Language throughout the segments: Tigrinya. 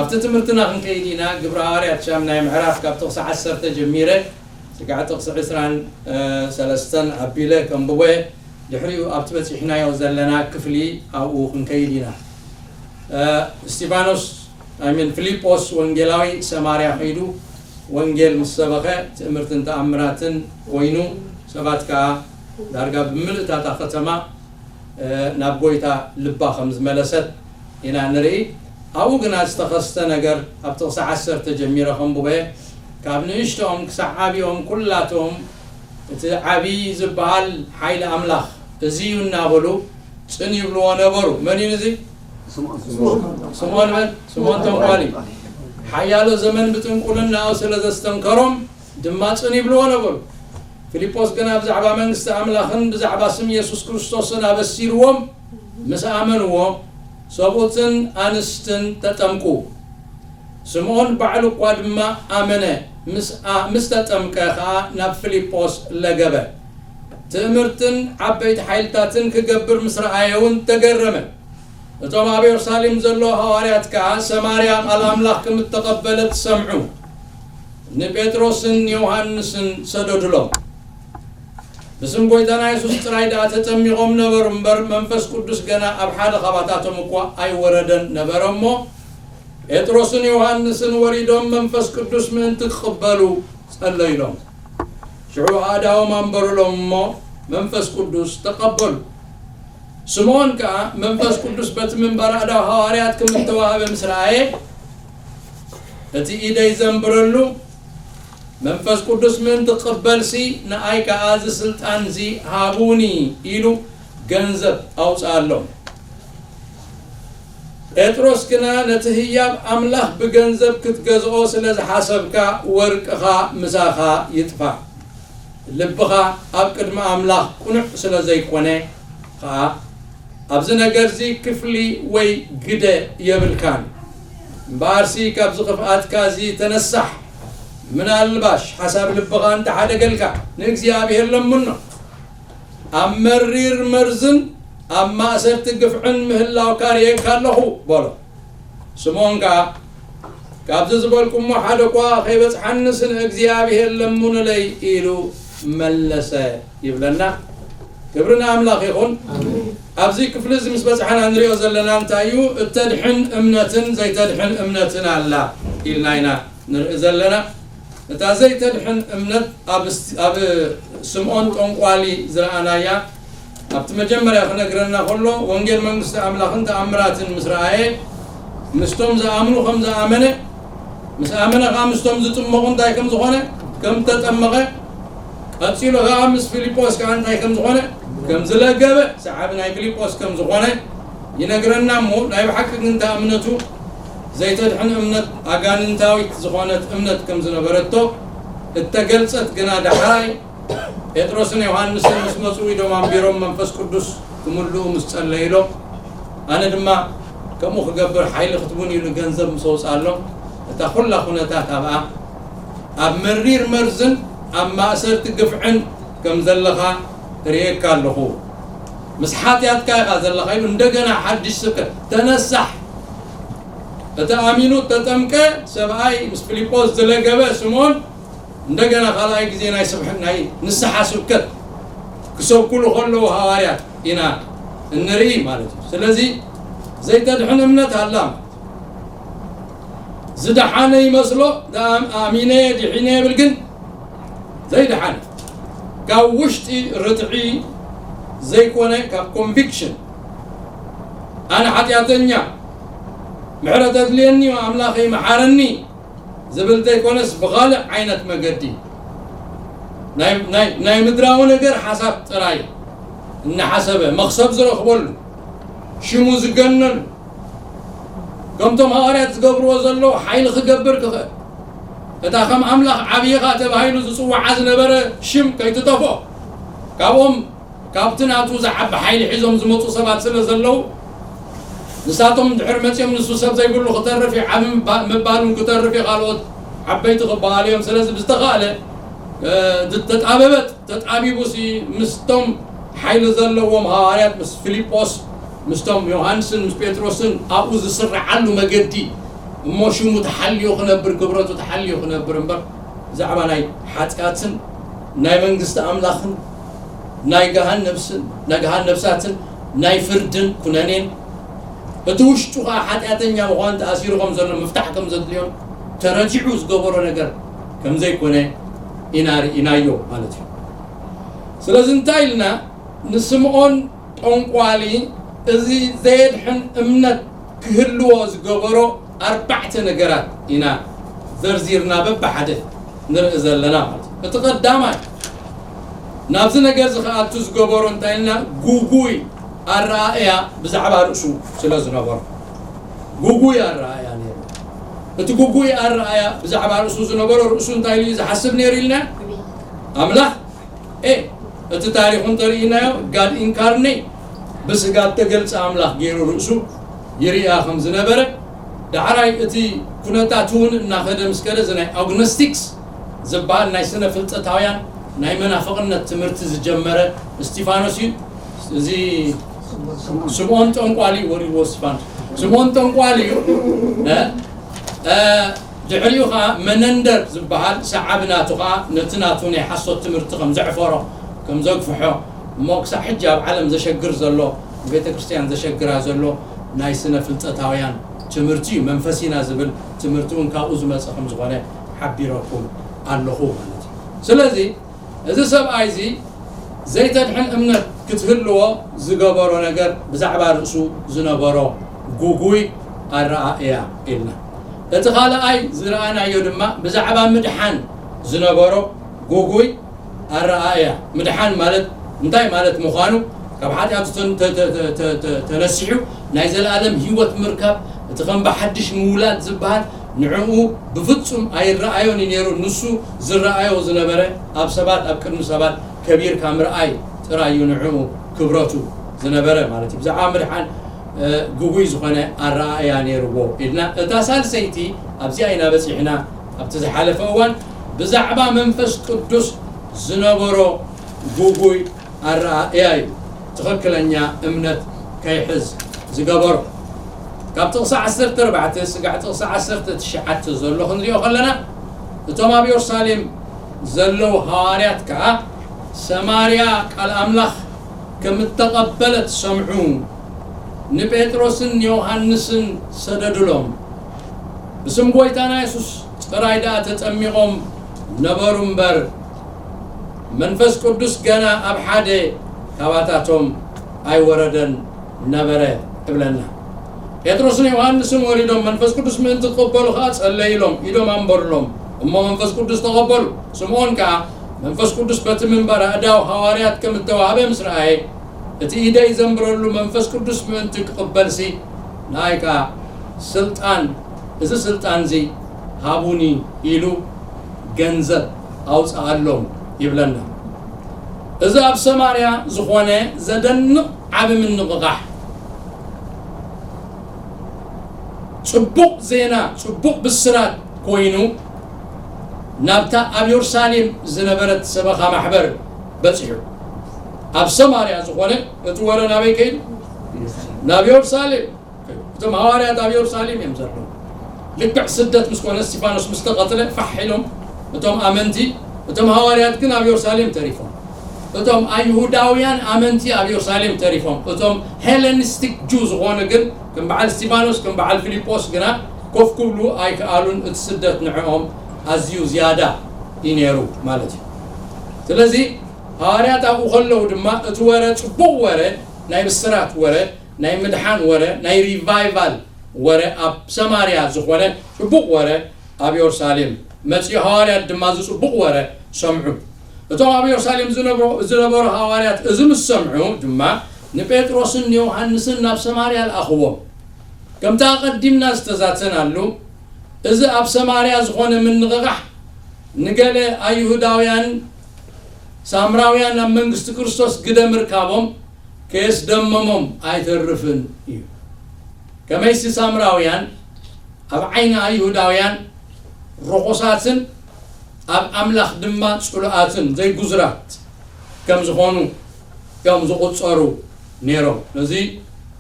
ኣብቲ ትምህርትና ክንከይድ ኢና። ግብረ ሃዋርያት ሻምናይ ምዕራፍ ካብ ጥቕሲ ዓሰርተ ጀሚረ ስጋዕ ጥቕሲ ዕስራን ሰለስተን ኣቢለ ከንብቦ እየ። ድሕሪኡ ኣብቲ በጺሕናዮ ዘለና ክፍሊ ኣብኡ ክንከይድ ኢና። እስጢፋኖስ ኣይ ሚን ፊልጶስ ወንጌላዊ ሰማርያ ከይዱ ወንጌል ምስ ሰበኸ ትእምርትን ተኣምራትን ኮይኑ ሰባት ከኣ ዳርጋ ብምልእታታ ከተማ ናብ ጎይታ ልባ ከም ዝመለሰት ኢና ንርኢ። ኣብኡ ግና ዝተኸስተ ነገር ኣብ ጥቕሲ ዓሰርተ ጀሚረ ከንብበ ካብ ንእሽቶኦም ክሳዕ ዓብኦም ኩላቶም እቲ ዓብዪ ዝበሃል ሓይሊ ኣምላኽ እዚ እዩ እናበሉ ጽን ይብልዎ ነበሩ። መን እዩ እዚ? ስምዖን መን? ስምዖን ተንኳሊ። ሓያሎ ዘመን ብጥንቁልናኡ ስለ ዘስተንከሮም ድማ ጽን ይብልዎ ነበሩ። ፊልጶስ ግና ብዛዕባ መንግስቲ ኣምላኽን ብዛዕባ ስም የሱስ ክርስቶስን ኣበሲርዎም ምስ ኣመንዎ ሰብኡትን ኣንስትን ተጠምቁ። ስምዖን ባዕሉ እኳ ድማ ኣመነ፣ ምስ ተጠምቀ ኸኣ ናብ ፊልጶስ ለገበ። ትእምርትን ዓበይቲ ሓይልታትን ክገብር ምስ ረኣየ እውን ተገረመ። እቶም ኣብ የሩሳሌም ዘለዉ ሃዋርያት ከኣ ሰማርያ ቃል ኣምላኽ ከም እተቐበለት ሰምዑ። ንጴጥሮስን ዮሃንስን ሰደዱሎም። ብስም ጎይታና የሱስ ጥራይ ደኣ ተጠሚቖም ነበሩ እምበር መንፈስ ቅዱስ ገና ኣብ ሓደ ኻባታቶም እኳ ኣይወረደን ነበረ እሞ ጴጥሮስን ዮሃንስን ወሪዶም መንፈስ ቅዱስ ምእንቲ ክቕበሉ ጸለዩሎም። ሽዑ ኣእዳዎም ኣንበሩሎም እሞ መንፈስ ቅዱስ ተቐበሉ። ስምዖን ከኣ መንፈስ ቅዱስ በቲ ምንባር ኣእዳው ሃዋርያት ከም እተዋህበ ምስ ረኣየ እቲ ኢደይ ዘንብረሉ መንፈስ ቅዱስ ምእንቲ ክቕበልሲ ንኣይ ከኣ እዚ ስልጣን እዚ ሃቡኒ ኢሉ ገንዘብ ኣውጽኣሎም። ጴጥሮስ ግና ነቲ ህያብ ኣምላኽ ብገንዘብ ክትገዝኦ ስለ ዝሓሰብካ ወርቅኻ ምሳኻ ይጥፋእ። ልብኻ ኣብ ቅድሚ ኣምላኽ ቅኑዕ ስለ ዘይኮነ ኸኣ ኣብዚ ነገርዚ ክፍሊ ወይ ግደ የብልካን። እምበኣርሲ ካብዚ ክፍኣትካ እዚ ተነሳሕ፣ ምናልባሽ ሓሳብ ልብኻ እንተሓደገልካ ንእግዚኣብሔር ለምኖ። ኣብ መሪር መርዝን ኣብ ማእሰርቲ ግፍዕን ምህላውካ ርእየካ ኣለኹ በሎ። ስምዖን ከኣ ካብዚ ዝበልኩሞ ሓደ እኳ ከይበጽሓንስ ንእግዚኣብሔር ለምኑለይ ኢሉ መለሰ ይብለና። ክብሪ ንኣምላኽ ይኹን። ኣብዚ ክፍሊ እዚ ምስ በጽሓና ንሪኦ ዘለና እንታይ እዩ? እተድሕን እምነትን ዘይተድሕን እምነትን ኣላ ኢልና ኢና ንርኢ ዘለና። እታ ዘይተድሕን እምነት ኣብ ስምዖን ጠንቋሊ ዝረኣናያ ኣብቲ መጀመርያ ክነግረና ከሎ ወንጌል መንግስቲ ኣምላኽን ተኣምራትን ምስ ረኣየ ምስቶም ዝኣምኑ ከም ዝኣመነ ምስ ኣመነ ከዓ ምስቶም ዝጥመቑ እንታይ ከም ዝኾነ ከም ተጠመቐ ቀፂሉ ከዓ ምስ ፊልጶስ ከዓ እንታይ ከም ዝኾነ ከም ዝለገበ ሰዓቢ ናይ ፊልጶስ ከም ዝኾነ ይነግረና እሞ ናይ ብሓቂ ግን እታ እምነቱ ዘይተድሕን እምነት ኣጋንንታዊት ዝኾነት እምነት ከም ዝነበረቶ እተገልጸት ግና ዳሕራይ ጴጥሮስን ዮሃንስን ምስ መጹ ኢዶም ኣንቢሮም መንፈስ ቅዱስ ክምልኡ ምስ ጸለዩሎም ኣነ ድማ ከምኡ ክገብር ሓይሊ ክትቡን ኢሉ ገንዘብ ምስ ኣውጽኣሎም እታ ኩላ ኩነታት ኣብኣ ኣብ መሪር መርዝን ኣብ ማእሰርቲ ግፍዕን ከም ዘለኻ ርእየካ ኣለኹ። ምስ ሓጢኣትካ ኢኻ ዘለኻ ኢሉ እንደገና ሓድሽ ስብከት ተነሳሕ። እቲ ኣሚኑ ተጠምቀ ሰብኣይ ምስ ፊልጶስ ዝለገበ ስምዖን እንደገና ካልኣይ ግዜ ናይ ስብሐ ናይ ንስሓ ስብከት ክሰብኩሉ ከለዉ ሃዋርያት ኢና እንርኢ ማለት እዩ። ስለዚ ዘይተድሕን እምነት ኣላ ማለት ዝደሓነ ይመስሎ ኣሚነ ድሒነ ይብል ግን ዘይደሓነ ካብ ውሽጢ ርትዒ ዘይኮነ ካብ ኮንቪክሽን ኣነ ሓጢኣተኛ ምሕረት ኣድልየኒ ኣምላኸይ መሓረኒ ዝብል ዘይኮነስ ብኻልእ ዓይነት መገዲ ናይ ምድራዊ ነገር ሓሳብ ጥራይ እናሓሰበ መኽሰብ ዝረኽበሉ ሽሙ ዝገነሉ ከምቶም ሃዋርያት ዝገብርዎ ዘለዉ ሓይሊ ክገብር ክኽእል እታ ከም ኣምላኽ ዓብይኻ ተባሂሉ ዝፅዋዓ ዝነበረ ሽም ከይትጠፍኦ ካብኦም ካብቲ ናቱ ዝዓቢ ሓይሊ ሒዞም ዝመፁ ሰባት ስለ ዘለዉ ንሳቶም ድሕር መፅኦም ንሱ ሰብ ዘይብሉ ክተርፍ እዩ ዓብ ምባሉን ክተርፍ እዩ ካልኦት ዓበይቲ ክበሃሉ እዮም ስለዚ ብዝተኻእለ ዝተጣበበት ተጣቢቡሲ ምስቶም ሓይሊ ዘለዎም ሃዋርያት ምስ ፊልጶስ ምስቶም ዮሃንስን ምስ ጴጥሮስን ኣብኡ ዝስረዓሉ መገዲ እሞ ሽሙ ተሓልዮ ክነብር፣ ክብረቱ ተሓልዮ ክነብር እምበር፣ ብዛዕባ ናይ ሓጢኣትን ናይ መንግስቲ ኣምላኽን ናይ ገሃን ነብስን፣ ናይ ገሃን ነብሳትን ናይ ፍርድን ኩነኔን፣ እቲ ውሽጡ ኸዓ ሓጢኣተኛ ምዃኑ ተኣሲሩ ከም ዘሎ፣ ምፍታሕ ከም ዘድልዮን ተረዲዑ ዝገበሮ ነገር ከም ዘይኮነ ኢና ርኢናዮ ማለት እዩ። ስለዚ እንታይ ኢልና ንስምዖን ጠንቋሊ እዚ ዘየድሕን እምነት ክህልዎ ዝገበሮ ኣርባዕተ ነገራት ኢና ዘርዚርና በብሓደ ንርኢ ዘለና ማለት እዩ። እቲ ቀዳማይ ናብዚ ነገር እዚ ክኣቱ ዝገበሮ እንታይ ኢልና፣ ጉጉይ ኣረኣእያ ብዛዕባ ርእሱ ስለ ዝነበሮ፣ ጉጉይ ኣረኣእያ ነይሩ። እቲ ጉጉይ ኣረኣእያ ብዛዕባ ርእሱ ዝነበሮ፣ ርእሱ እንታይ ኢሉ እዩ ዝሓስብ ነይሩ ኢልና፣ ኣምላኽ ኤ እቲ ታሪኹ እንተርኢናዮ፣ ጋድ ኢንካርኔ ብስጋ እተገልጸ ኣምላኽ ገይሩ ርእሱ ይርኣ ከም ዝነበረ፣ ዳሕራይ እቲ ኩነታት እውን እናኸደ ምስ ከደ፣ እዚ ናይ ኣግኖስቲክስ ዝበሃል ናይ ስነ ፍልጠታውያን ናይ መናፍቕነት ትምህርቲ ዝጀመረ እስጢፋኖስ እዩ። እዚ ስምዖን ጠንቋሊ ወሪድዎ እስጢፋኖስ። ስምዖን ጠንቋሊ እዩ። እ? እ፣ ድሕሪኡ ኸዓ መነንደር ዝበሃል ሰዓቢ ናቱ ኸዓ ነቲ ናቱ ናይ ሓሶት ትምህርቲ ከም ዘዕፈሮ፣ ከም ዘግፍሖ፣ እሞ ክሳብ ሕጂ ኣብ ዓለም ዘሸግር ዘሎ፣ ቤተ ክርስቲያን ዘሸግራ ዘሎ ናይ ስነ ፍልጠታውያን ትምህርቲ እዩ። መንፈስ ኢና ዝብል ትምህርቲ እውን ካብኡ ዝመጸ ከም ዝኾነ ሓቢረኩም ኣለኹ ማለት እዩ። ስለዚ እዚ ሰብኣይ እዚ ዘይተድሕን እምነት ክትህልዎ ዝገበሮ ነገር ብዛዕባ ርእሱ ዝነበሮ ጉጉይ ኣረኣእያ ኢልና። እቲ ካልኣይ ዝረኣናዮ ድማ ብዛዕባ ምድሓን ዝነበሮ ጉጉይ ኣረኣእያ። ምድሓን ማለት እንታይ ማለት ምዃኑ፣ ካብ ሓጢኣቱ ተን-፣ ተ-፣ ተ-፣ ተ-፣ ተ-፣ ተ-፣ ተነሲሑ ናይ ዘለኣለም ህይወት ምርካብ፣ እቲ ከም ብሓድሽ ምውላድ ዝበሃል ንዕኡ ብፍጹም ኣይረኣዮን እዩ ነይሩ። ንሱ ዝረኣዮ ዝነበረ ኣብ ሰባት፣ ኣብ ቅድሚ ሰባት ከቢርካ ምርኣይ ጥራይ እዩ ንዕኡ ክብረቱ ዝነበረ ማለት እዩ። ብዛዕባ ምድሓን፣ እ፣ ግጉይ ዝኾነ ኣረኣእያ ነይርዎ ኢልና። እታ ሳልሰይቲ ኣብዚኣ ኢና በጺሕና። ኣብቲ ዝሓለፈ እዋን ብዛዕባ መንፈስ ቅዱስ ዝነበሮ ግጉይ ኣረኣእያ እዩ ትኽክለኛ እምነት ከይሕዝ ዝገበሮ። ካብ ጥቕሲ ዓሰርተ ኣርባዕተ ስጋዕ ጥቕሲ ዓሰርተ ትሽዓተ ዘሎ ክንሪኦ ከለና፣ እቶም ኣብ የሩሳሌም ዘለዉ ሃዋርያት ከኣ ሰማርያ ቃል ኣምላኽ ከም እተቐበለት ሰምዑ። ንጴጥሮስን ንዮሃንስን ሰደዱሎም። ብስም ጐይታና የሱስ ጥራይ ደኣ ተጠሚቖም ነበሩ እምበር፣ መንፈስ ቅዱስ ገና ኣብ ሓደ ካባታቶም ኣይወረደን ነበረ እብለና። ጴጥሮስን ዮሃንስን ወሪዶም መንፈስ ቅዱስ ምእንቲ ክቕበሉ ኸኣ ጸለዩሎም፣ ኢዶም ኣንበሩሎም፣ እሞ መንፈስ ቅዱስ ተቐበሉ። ስምዖን ከኣ መንፈስ ቅዱስ በቲ ምንባር ኣእዳው ሃዋርያት ከም እተዋህበ ምስ ረኣየ፣ እቲ ኢደይ ዘንብረሉ መንፈስ ቅዱስ ምእንቲ ክቕበልሲ፣ ንኣይ ከኣ ስልጣን፣ እዚ ስልጣንዚ ሃቡኒ ኢሉ ገንዘብ ኣውጽኣሎም ይብለና። እዚ ኣብ ሰማርያ ዝኾነ ዘደንቕ ዓቢ ምንቕቓሕ፣ ጽቡቕ ዜና፣ ጽቡቕ ብስራት ኮይኑ ናብታ ኣብ የሩሳሌም ዝነበረት ሰበኻ ማሕበር በጺሑ። ኣብ ሰማርያ ዝኾነ እቲ ወረ ናበይ ከይዱ? ናብ የሩሳሌም። እቶም ሃዋርያት ኣብ የሩሳሌም እዮም ዘለዉ። ልክዕ ስደት ምስ ኮነ፣ እስጢፋኖስ ምስ ተቐትለ፣ ፋሕ ኢሎም እቶም ኣመንቲ፣ እቶም ሃዋርያት ግን ኣብ የሩሳሌም ተሪፎም። እቶም ኣይሁዳውያን ኣመንቲ ኣብ የሩሳሌም ተሪፎም። እቶም ሄለኒስቲክ ጁ ዝኾኑ ግን፣ ከም በዓል እስጢፋኖስ፣ ከም በዓል ፊልጶስ ግና ኮፍ ክብሉ ኣይከኣሉን። እቲ ስደት ንዕኦም ኣዝዩ ዝያዳ እዩ ነይሩ ማለት እዩ። ስለዚ ሃዋርያት ኣብኡ ከለዉ ድማ እቲ ወረ፣ ጽቡቕ ወረ፣ ናይ ብስራት ወረ፣ ናይ ምድሓን ወረ፣ ናይ ሪቫይቫል ወረ ኣብ ሰማርያ ዝኾነ ጽቡቕ ወረ ኣብ የሩሳሌም መጺኡ፣ ሃዋርያት ድማ እዚ ጽቡቕ ወረ ሰምዑ። እቶም ኣብ የሩሳሌም ዝነብሩ፣ ዝነበሩ ሃዋርያት እዚ ምስ ሰምዑ ድማ ንጴጥሮስን ንዮሃንስን ናብ ሰማርያ ለኣኽዎም። ከምቲ ኣቐዲምና ዝተዛተናሉ፣ እዚ ኣብ ሰማርያ ዝኾነ ምንቕቓሕ ንገለ ኣይሁዳውያን ሳምራውያን ናብ መንግስቲ ክርስቶስ ግደ ምርካቦም ከየስደመሞም ኣይተርፍን እዩ። ከመይሲ ሳምራውያን ኣብ ዓይኒ ኣይሁዳውያን ርኹሳትን ኣብ ኣምላኽ ድማ ጽሉኣትን ዘይጉዙራት ከም ዝኾኑ እዮም ዝቑጸሩ ነይሮም። ነዚ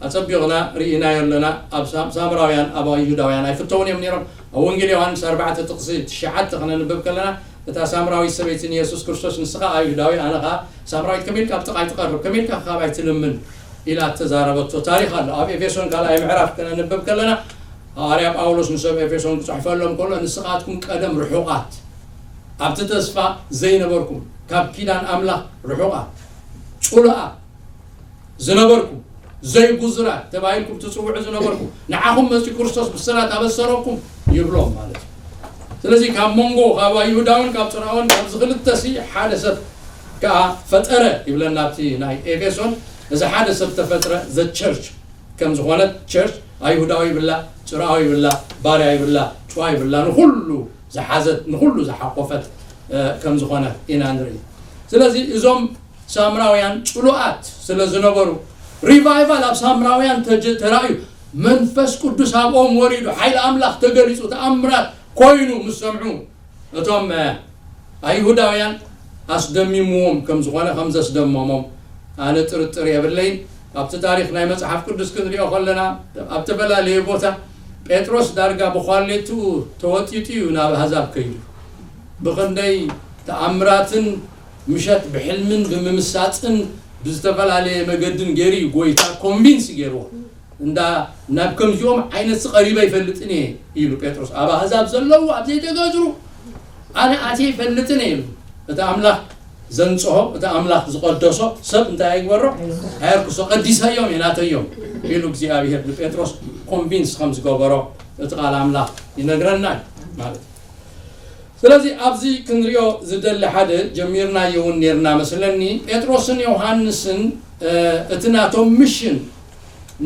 ኣጸቢቕና ርኢናዮ ኣለና። ኣብ ሳም-፣ ሳምራውያን ኣብ ኣይሁዳውያን ኣይፍተውን እዮም ነይሮም። ኣብ ወንጌል ዮሃንስ ኣርባዕተ ጥቕሲ ትሽዓተ ክነንብብ ከለና፣ እታ ሳምራዊት ሰበይቲ ንየሱስ ክርስቶስ፣ "ንስኻ ኣይሁዳዊ፣ ኣነ ኸኣ ሳምራዊት፣ ከመይ ኢልካ ኣብ ጥቓይ ትቐርብ? ከመይ ኢልካ ካባይ ትልምን?" ኢላ እተዛረበቶ ታሪኽ ኣሎ። ኣብ ኤፌሶን ካልኣይ ምዕራፍ ክነንብብ ከለና፣ ሃዋርያ ጳውሎስ ንሰብ ኤፌሶን ክጽሕፈሎም ከሎ፣ "ንስኻትኩም ቀደም ርሑቓት፣ ኣብቲ ተስፋ ዘይነበርኩም፣ ካብ ኪዳን ኣምላኽ ርሑቓት፣ ጽሉኣት ዝነበርኩም፣ ዘይጉዙራት ተባሂልኩም ትጽውዑ ዝነበርኩም፣ ንዓኹም መጺኡ ክርስቶስ ብስራት ኣበሰረኩም" ይብሎም ማለት እዩ። ስለዚ ካብ መንጎ፣ ካብ ኣይሁዳውን ካብ ጽርኣውን፣ ካብዚ ክልተሲ ሓደ ሰብ ከኣ ፈጠረ ይብለና ኣብቲ ናይ ኤፌሶን። እዚ ሓደ ሰብ ተፈጥረ፣ ዘ ቸርች ከም ዝኾነት፣ ቸርች ኣይሁዳዊ ይብላ፣ ጽርኣዊ ይብላ፣ ባርያ ይብላ፣ ጭዋ ይብላ፣ ንኹሉ ዝሓዘት፣ ንኹሉ ዝሓቆፈት፣ እ፣ ከም ዝኾነ ኢና ንርኢ። ስለዚ እዞም ሳምራውያን ጽሉኣት ስለ ዝነበሩ፣ ሪቫይቫል ኣብ ሳምራውያን ተጀ-፣ ተራእዩ፣ መንፈስ ቅዱስ ኣብኦም ወሪዱ፣ ሓይሊ ኣምላኽ ተገሊጹ፣ ተኣምራት ኮይኑ ምስ ሰምዑ፣ እቶም፣ እ፣ ኣይሁዳውያን ኣስደሚምዎም ከም ዝኾነ፣ ከም ዘስደመሞም ኣነ ጥርጥር የብለይን። ኣብቲ ታሪኽ ናይ መጽሓፍ ቅዱስ ክንሪኦ ከለና፣ ኣብ ተፈላለየ ቦታ ጴጥሮስ ዳርጋ ብኳሌትኡ ተወጢጡ እዩ ናብ ኣህዛብ ከይዱ። ብኽንደይ ተኣምራትን ምሸት ብሕልምን ብምምሳጥን ብዝተፈላለየ መገድን ገይሩ እዩ ጎይታ ኮንቪንስ ገይርዎ። እንዳ ናብ ከምዚኦም ዓይነት ቀሪበ ኣይፈልጥን እየ ኢሉ ጴጥሮስ፣ ኣብ ኣህዛብ ዘለዉ፣ ኣብ ዘይተገዝሩ ኣነ ኣትየ ኣይፈልጥን እየ ኢሉ። እቲ ኣምላኽ ዘንጽሆ፣ እቲ ኣምላኽ ዝቐደሶ ሰብ እንታይ ኣይግበሮ? ኣየርክሶ። "ቀዲሰዮም እየ፣ ናተዮም" ኢሉ እግዚኣብሔር ንጴጥሮስ ኮንቪንስ ከም ዝገበሮ እቲ ቃል ኣምላኽ ይነግረና እዩ ማለት እዩ። ስለዚ ኣብዚ ክንሪኦ ዝደሊ ሓደ፣ ጀሚርናዮ እውን ኔርና መስለኒ፣ ጴጥሮስን ዮሃንስን፣ እ፣ እቲ ናቶም ሚሽን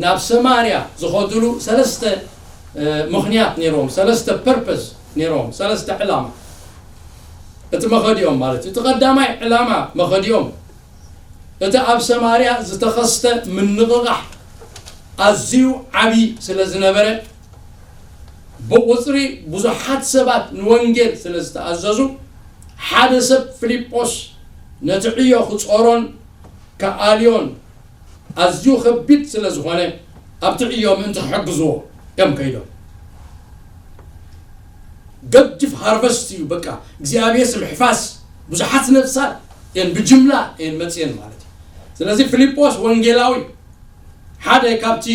ናብ ሰማርያ ዝኸድሉ ሰለስተ፣ እ፣ ምኽንያት ኔርዎም፣ ሰለስተ ፐርፐስ ኔርዎም፣ ሰለስተ ዕላማ። እቲ መኸዲኦም ማለት እዩ። እቲ ቀዳማይ ዕላማ መኸዲኦም፣ እቲ ኣብ ሰማርያ ዝተኸስተ ምንቕቓሕ ኣዝዩ ዓቢ ስለ ዝነበረ፣ ብቑጽሪ ብዙሓት ሰባት ንወንጌል ስለ ዝተኣዘዙ፣ ሓደ ሰብ ፊልጶስ ነቲ ዕዮ ክጾሮን ክኣልዮን ኣዝዩ ከቢድ ስለ ዝኾነ፣ ኣብቲ ዕዮ ምእንቲ ክሕግዝዎ እዮም ከይዶም። ገጅፍ ሃርቨስት እዩ፣ በቃ እግዚኣብሔር ምሕፋስ፣ ብዙሓት ነፍሳት እየን ብጅምላ እየን መጽየን ማለት እዩ። ስለዚ ፊልጶስ ወንጌላዊ ሓደ ካብቲ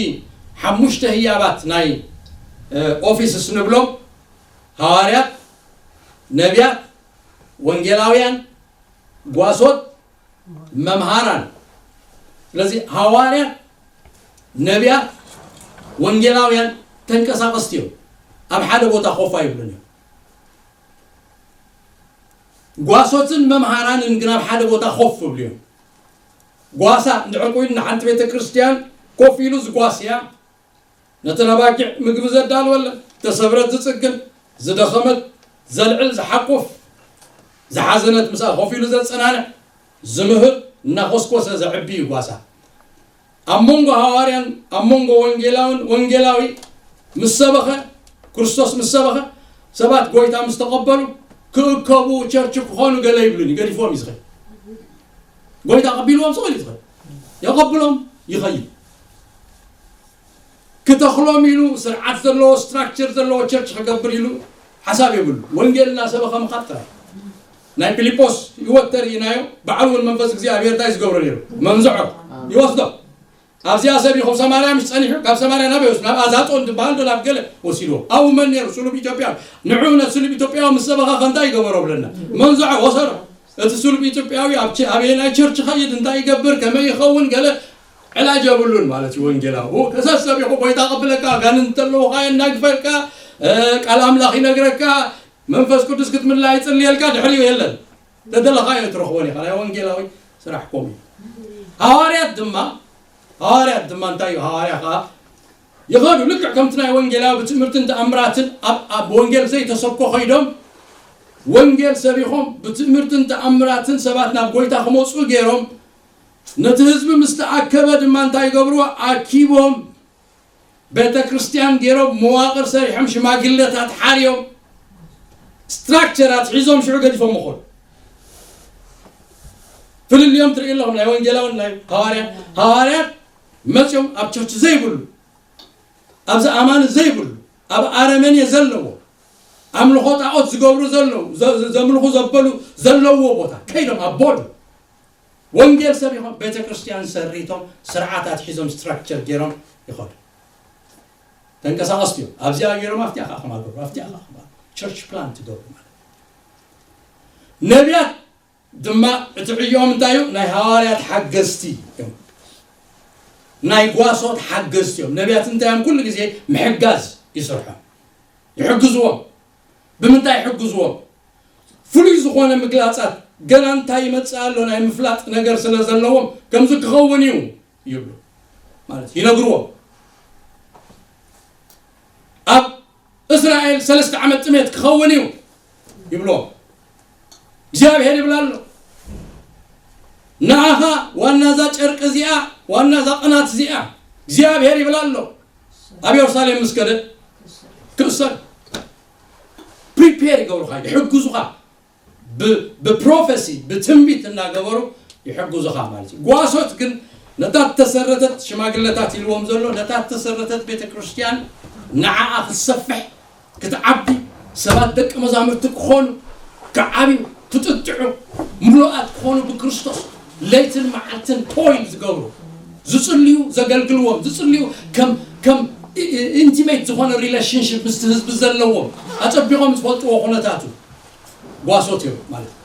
ሓሙሽተ ህያባት ናይ፣ እ፣ ኦፊስስ ንብሎም፣ ሃዋርያት፣ ነቢያት፣ ወንጌላውያን፣ ጓሶት፣ መምሃራን። ስለዚ ሃዋርያት፣ ነቢያት፣ ወንጌላውያን ተንቀሳቐስቲ እዮም። ኣብ ሓደ ቦታ ኮፍ ኣይብሉን እዮም። ጓሶትን መምሃራንን ግን ኣብ ሓደ ቦታ ኮፍ ይብሉ እዮም። ጓሳ እንድሕር ኮይኑ፣ ንሓንቲ ቤተ ክርስቲያን ኮፍ ኢሉ ዝጓስያ፣ ነተን ኣባጊዕ ምግቢ ዘዳልወለን፣ ዝተሰብረት ዝጽግን፣ ዝደኸመት ዘልዕል፣ ዝሓቁፍ፣ ዝሓዘነት ምስኣ ኮፍ ኢሉ ዘጸናንዕ፣ ዝምህር፣ እናኾስኮሰ ዘዕቢ እዩ ጓሳ። ኣብ መንጎ ሃዋርያን ኣብ መንጎ ወንጌላውን፣ ወንጌላዊ ምስ ሰበኸ፣ ክርስቶስ ምስ ሰበኸ፣ ሰባት ጎይታ ምስ ተቐበሉ፣ ክእከቡ፣ ቸርች ክኾኑ ገለ ይብሉን እዩ፣ ገዲፎም እዩ ዝኸይድ። ጎይታ ቀቢልዎም ስቕ ኢሉ እዩ ዝኸይድ። የቐብሎም፣ ይኸይድ። ክተኽሎም ኢሉ ስርዓት ዘለዎ፣ ስትራክቸር ዘለዎ ቸርች ክገብር ኢሉ ሓሳብ የብሉ። ወንጌል እናሰበኸ ምኻድ ጥራይ። ናይ ፊልጶስ ህይወት ተርኢናዮ፣ ባዕሉ እውን መንፈስ እግዚኣብሔር እንታይ ዝገብሮ ነይሩ? መንዝዖ፣ ይወስዶ። ኣብዚኣ ሰብ ይኹን ሰማርያ ምስ ጸኒሑ፣ ካብ ሰማርያ ናበይ ወስዶ? ናብ ኣዛጦን ዝበሃል ዶ ናብ ገለ ወሲድዎ? ኣብኡ መን ነይሩ? ስሉብ ኢትዮጵያዊ። ንዑ ነቲ ስሉብ ኢትዮጵያዊ ምስ ሰበኸ ከ እንታይ ይገበሮ ብለና? መንዝዖ፣ ወሰዶ። እቲ ስሉብ ኢትዮጵያዊ ኣብ ቸ-፣ ኣበየናይ ቸርች ኸይድ፣ እንታይ ይገብር፣ ከመይ ይኸውን፣ ገለ ዕላጅ የብሉን ማለት እዩ። ወንጌላዊ ከሰሰብ ይኹ፣ ጎይታ ቀብለካ፣ ኣጋንንት እንተለዉ ኸዓ የናግፈልካ፣ እ፣ ቃል ኣምላኽ ይነግረካ፣ መንፈስ ቅዱስ ክትምላ ይጽልየልካ፣ ድሕሪኡ የለን። ተደለኻዮ ትረኽቦን ኢኻ። ናይ ወንጌላዊ ስራሕ ከምኡ እዩ። ሃዋርያት ድማ፣ ሃዋርያት ድማ እንታይ እዩ? ሃዋርያ ኸዓ ይኸዱ፣ ልክዕ ከምቲ ናይ ወንጌላዊ ብትምህርትን ተኣምራትን ኣብ፣ ኣብ ወንጌል ዘይተሰብኮ ኸይዶም ወንጌል ሰቢኾም ብትምህርትን ተኣምራትን ሰባት ናብ ጎይታ ክመጹ ገይሮም፣ ነቲ ህዝቢ ምስ ተኣከበ ድማ እንታይ ይገብርዎ? ኣኪቦም ቤተ ክርስቲያን ገይሮም፣ መዋቕር ሰሪሖም፣ ሽማግለታት ሓርዮም፣ ስትራክቸራት ሒዞም ሽዑ ገዲፎም ምኾኑ። ፍልልዮም ትርኢ ኣለኹም፣ ናይ ወንጌላውን ናይ ሃዋርያን። ሃዋርያት መፅኦም ኣብ ቸርች ዘይብሉ፣ ኣብዚ ኣማኒ ዘይብሉ፣ ኣብ ኣረመኔ ዘለዎ፣ ኣምልኾ ጣዖት ዝገብሩ ዘለዉ፣ ዘ- ዘ- ዘምልኹ ዘበሉ ዘለውዎ ቦታ ከይዶም ኣብ ቦርድ ወንጌል ሰቢኾም ቤተ ክርስቲያን ሰሪቶም ስርዓታት ሒዞም ስትራክቸር ገይሮም ይኸዱ። ተንቀሳቐስቲ እዮም። ኣብዚኣ ገይሮም ኣብቲኣ ከዓ ከማገሩ ኣብቲኣ ከዓ ከማገሩ ቸርች ፕላንት ትገብሩ ማለት እዩ። ነቢያት ድማ እቲ ዕዮኦም እንታይ እዩ? ናይ ሃዋርያት ሓገዝቲ እዮም። ናይ ጓሶት ሓገዝቲ እዮም። ነቢያት እንታይ እዮም? ኩሉ ግዜ ምሕጋዝ ይስርሖም፣ ይሕግዝዎም። ብምንታይ ይሕግዝዎም? ፍሉይ ዝኾነ ምግላጻት ገና እንታይ ይመጽእ ኣሎ ናይ ምፍላጥ ነገር ስለ ዘለዎም ከምዚ ክኸውን እዩ ይብሉ ማለት ይነግርዎም። ኣብ እስራኤል ሰለስተ ዓመት ጥሜት ክኸውን እዩ ይብሎ እግዚኣብሔር ይብላ ኣሎ። ንዓኻ ዋና እዛ ጨርቂ እዚኣ፣ ዋና እዛ ቅናት እዚኣ እግዚኣብሔር ይብላ ኣሎ። ኣብ የሩሳሌም ምስ ከደ ክእሰር ፕሪፔር ይገብሩኻ፣ ይሕግዙኻ፣ ብ- ብፕሮፌሲ ብትንቢት እናገበሩ ይሕግዙኻ ማለት እዩ። ጓሶት ግን ነታ ተሰረተት ሽማግለታት ኢልዎም ዘሎ ነታ ተሰረተት ቤተ ክርስቲያን ንዓኣ ክትሰፍሕ ክትዓቢ ሰባት ደቂ መዛሙርቲ ክኾኑ ክዓብዩ ክጥጥዑ ምሉኣት ክኾኑ ብክርስቶስ ለይትን መዓልትን ቶይል ዝገብሩ ዝጽልዩ ዘገልግልዎም ዝጽልዩ ከም ከም ኢንቲሜት ዝኾነ ሪሌሽንሽፕ ምስቲ ህዝቢ ዘለዎም ኣጸቢቖም ዝፈልጥዎ ኩነታቱ ጓሶት እዮም ማለት እዩ።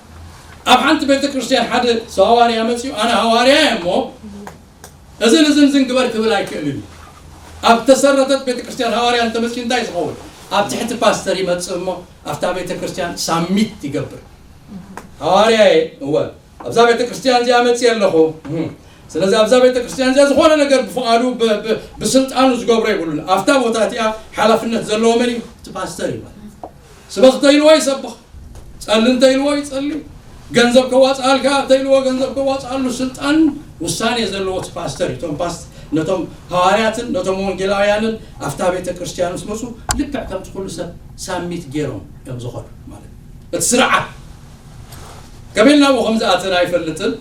ኣብ ሓንቲ ቤተ ክርስቲያን ሓደ ሃዋርያ መፅዩ ኣነ ሃዋርያ እየ እሞ እዝን እዝን ዝን ግበር ክብል ኣይክእልን እዩ። ኣብ ተሰረተት ቤተ ክርስቲያን ሃዋርያ እንተመፅዩ እንታይ ዝኸውን? ኣብ ትሕቲ ፓስተር ይመፅእ እሞ ኣብታ ቤተ ክርስቲያን ሳሚት ይገብር። ሃዋርያ እየ እወ ኣብዛ ቤተ ክርስቲያን እዚኣ መፅየ ኣለኹ። እም። ስለዚ ኣብዛ ቤተ ክርስቲያን እዚኣ ዝኾነ ነገር ብፍቓዱ ብ- ብ- ብስልጣኑ ዝገብሮ የብሉን። ኣብታ ቦታ እቲኣ ሓላፍነት ዘለዎ መን እዩ? እቲ ፓስተር እዩ ማለት እዩ። ስበኽ እንተኢልዎ ይሰብኽ፣ ጸሊ እንተኢልዎ ይጸሊ፣ ገንዘብ ከዋጽኣልካ እንተኢልዎ ገንዘብ ከዋጽኣሉ ስልጣን ውሳኔ ዘለዎ እቲ ፓስተር እዩ። እቶም ፓስ- ነቶም ሃዋርያትን ነቶም ወንጌላውያንን ኣብታ ቤተ ክርስቲያን ምስ መፁ ልክዕ ከምቲ ኩሉ ሰብ ሳሚት ገይሮም እዮም ዝኾኑ ማለት እዩ። እቲ ስርዓት ከመይ ኢልና ብኡ ከም ዝኣተና ኣይፈልጥን።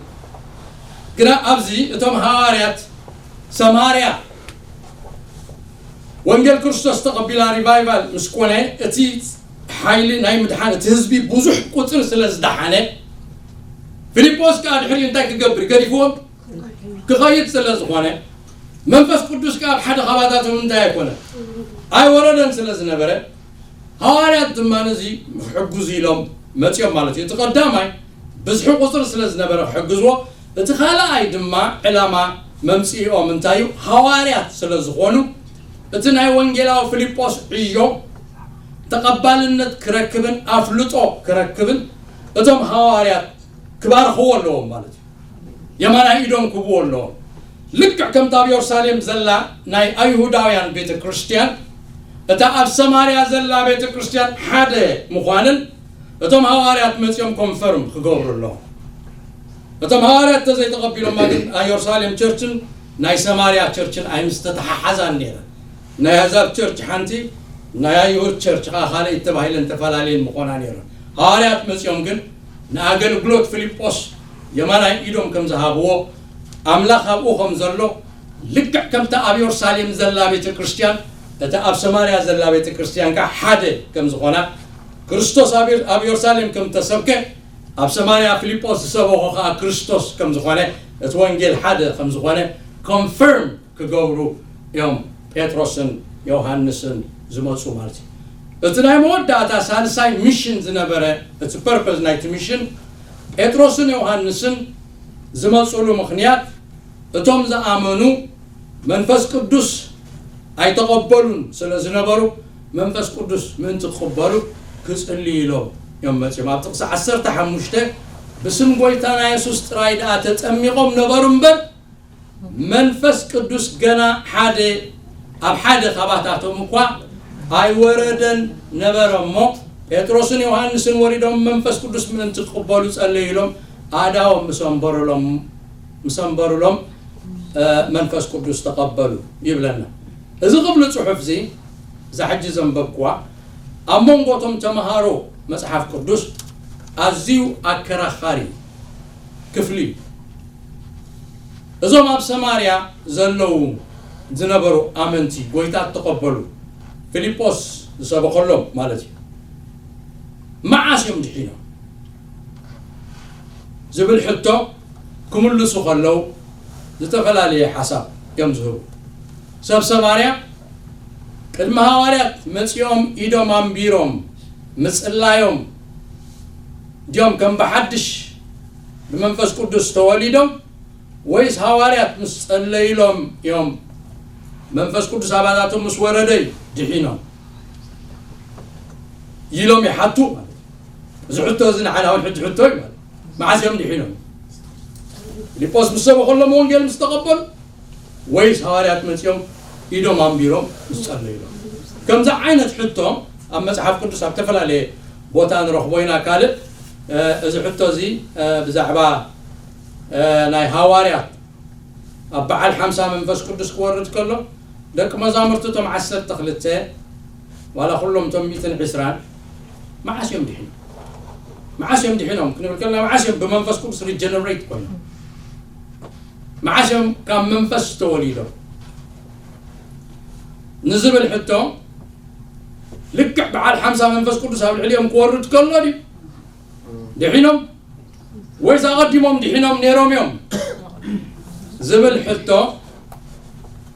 ግና ኣብዚ እቶም ሃዋርያት ሰማርያ ወንጌል ክርስቶስ ተቐቢላ ሪቫይቫል ምስ ኮነ እቲ ሓይሊ ናይ ምድሓን እቲ ህዝቢ ብዙሕ ቁፅሪ ስለ ዝደሓነ ፊልጶስ ከዓ ድሕሪኡ እንታይ ክገብር ገዲፍዎም ክኸይድ ስለ ዝኾነ መንፈስ ቅዱስ ከዓ ኣብ ሓደ ካባታቶም እንታይ ኣይኮነ ኣይወረደን ስለ ዝነበረ ሃዋርያት ድማ ነዚ ሕጉዝ ኢሎም መፅኦም ማለት እዩ። እቲ ቀዳማይ ብዝሒ ቁፅሪ ስለ ዝነበረ ክሕግዝዎ፣ እቲ ካልኣይ ድማ ዕላማ መምፅኢኦም እንታይ እዩ? ሃዋርያት ስለ ዝኾኑ እቲ ናይ ወንጌላዊ ፊልጶስ ዕዮ ተቐባልነት ክረክብን ኣፍልጦ ክረክብን እቶም ሃዋርያት ክባርኽዎ ኣለዎም ማለት እዩ። የማናይ ኢዶም ክብዎ ኣለዎም። ልክዕ ከምቲ ኣብ የሩሳሌም ዘላ ናይ ኣይሁዳውያን ቤተ ክርስቲያን እታ ኣብ ሰማርያ ዘላ ቤተ ክርስቲያን ሓደ ምዃንን እቶም ሃዋርያት መፂኦም ኮንፈርም ክገብሩ ኣለዎም። እቶም ሃዋርያት እንተዘይተቐቢሎማ ግን ናይ የሩሳሌም ቸርችን ናይ ሰማርያ ቸርችን ኣይምስተተሓሓዛን ነይረን። ናይ ኣሕዛብ ቸርች ሓንቲ ናይ ኣይሁድ ቸርች ከዓ ካልእ ተባሂለን ተፈላለየን ምኾና ነይረን። ሃዋርያት መፂኦም ግን ንኣገልግሎት ፊልጶስ የማናይ ኢዶም ከም ዝሃብዎ ኣምላኽ ኣብኡ ከም ዘሎ ልክዕ ከምቲ ኣብ የሩሳሌም ዘላ ቤተ ክርስቲያን እታ ኣብ ሰማርያ ዘላ ቤተ ክርስቲያን ከዓ ሓደ ከም ዝኾና ክርስቶስ ኣብ የር- ኣብ የሩሳሌም ከም ተሰብከ ኣብ ሰማርያ ፊልጶስ ዝሰበኾ ከዓ ክርስቶስ ከም ዝኾነ እቲ ወንጌል ሓደ ከም ዝኾነ ኮንፈርም ክገብሩ እዮም ጴጥሮስን ዮሃንስን ዝመፁ ማለት እዩ። እቲ ናይ መወዳእታ ሳልሳይ ሚሽን ዝነበረ እቲ ፐርፐዝ ናይቲ ሚሽን ጴጥሮስን ዮሃንስን ዝመፁሉ ምኽንያት እቶም ዝኣመኑ መንፈስ ቅዱስ ኣይተቐበሉን ስለ ዝነበሩ መንፈስ ቅዱስ ምእንቲ ክቕበሉ ክፅልዩ ኢሎም እዮም መፅኦም። ኣብ ጥቕሲ ዓሰርተ ሓሙሽተ ብስም ጎይታና የሱስ ጥራይ ደኣ ተጠሚቖም ነበሩ እምበር መንፈስ ቅዱስ ገና ሓደ ኣብ ሓደ ካባታቶም እኳ ኣይወረደን ነበረ እሞ ጴጥሮስን ዮሃንስን ወሪዶም መንፈስ ቅዱስ ምእንቲ ክቕበሉ ጸለዩ ኢሎም ኣእዳዎም ምስ ኣንበሩሎም ምስ ኣንበሩሎም መንፈስ ቅዱስ ተቐበሉ ይብለና። እዚ ክብሉ ጽሑፍ እዚ እዛ ሕጂ ዘንበብኩዋ ኣብ መንጎ እቶም ተምሃሮ መጽሓፍ ቅዱስ ኣዝዩ ኣከራኻሪ ክፍሊ እዩ። እዞም ኣብ ሰማርያ ዘለዉ ዝነበሩ ኣመንቲ፣ ጎይታ እተቐበሉ፣ ፊልጶስ ዝሰበኸሎም ማለት እዩ፣ መዓስ እዮም ድሒኖም ዝብል ሕቶ ክምልሱ ከለዉ፣ ዝተፈላለየ ሓሳብ እዮም ዝህቡ። ሰብ ሰማርያ ቅድሚ ሃዋርያት መጺኦም ኢዶም ኣንቢሮም ምጽላዮም ድዮም ከም ብሓድሽ ብመንፈስ ቅዱስ ተወሊዶም፣ ወይስ ሃዋርያት ምስ ጸለይሎም እዮም መንፈስ ቅዱስ ኣባታቶም ምስ ወረደ እዩ ድሒኖም ኢሎም ይሓቱ ማለት እዩ። እዚ ሕቶ እዚ ንዓና እውን ሕጂ ሕቶ እዩ ማለት እዩ። መዓስ እዮም ድሒኖም? ፊልጶስ ምስ ሰበኸሎም፣ ወንጌል ምስ ተቐበሉ፣ ወይስ ሃዋርያት መጺኦም ኢዶም ኣንቢሮም ምስ ጸለዩሎም? ከምዚ ዓይነት ሕቶ ኣብ መጽሓፍ ቅዱስ ኣብ ዝተፈላለየ ቦታ ንረኽቦ ኢና። ካልእ፣ እ፣ እዚ ሕቶ እዚ፣ እ፣ ብዛዕባ፣ እ፣ ናይ ሃዋርያት ኣብ በዓል ሓምሳ መንፈስ ቅዱስ ክወርድ ከሎ፣ ደቂ መዛሙርቲ እቶም ዓሰርተ ክልተ፣ ዋላ ኩሎም እቶም ሚእትን ዕስራን፣ መዓስ እዮም ድሒኖም? መዓስ እዮም ድሒኖም ክንብል ከለና፣ መዓስ እዮም ብመንፈስ ቅዱስ ሪጀነሬት ኮይኖም? መዓስ እዮም ካብ መንፈስ ተወሊዶም ንዝብል ሕቶ፣ ልክዕ በዓል ሓምሳ መንፈስ ቅዱስ ኣብ ልዕሊኦም ክወርድ ከሎ ድዩ ድሒኖም? ወይስ ኣቐዲሞም ድሒኖም ነይሮም እዮም ዝብል ሕቶ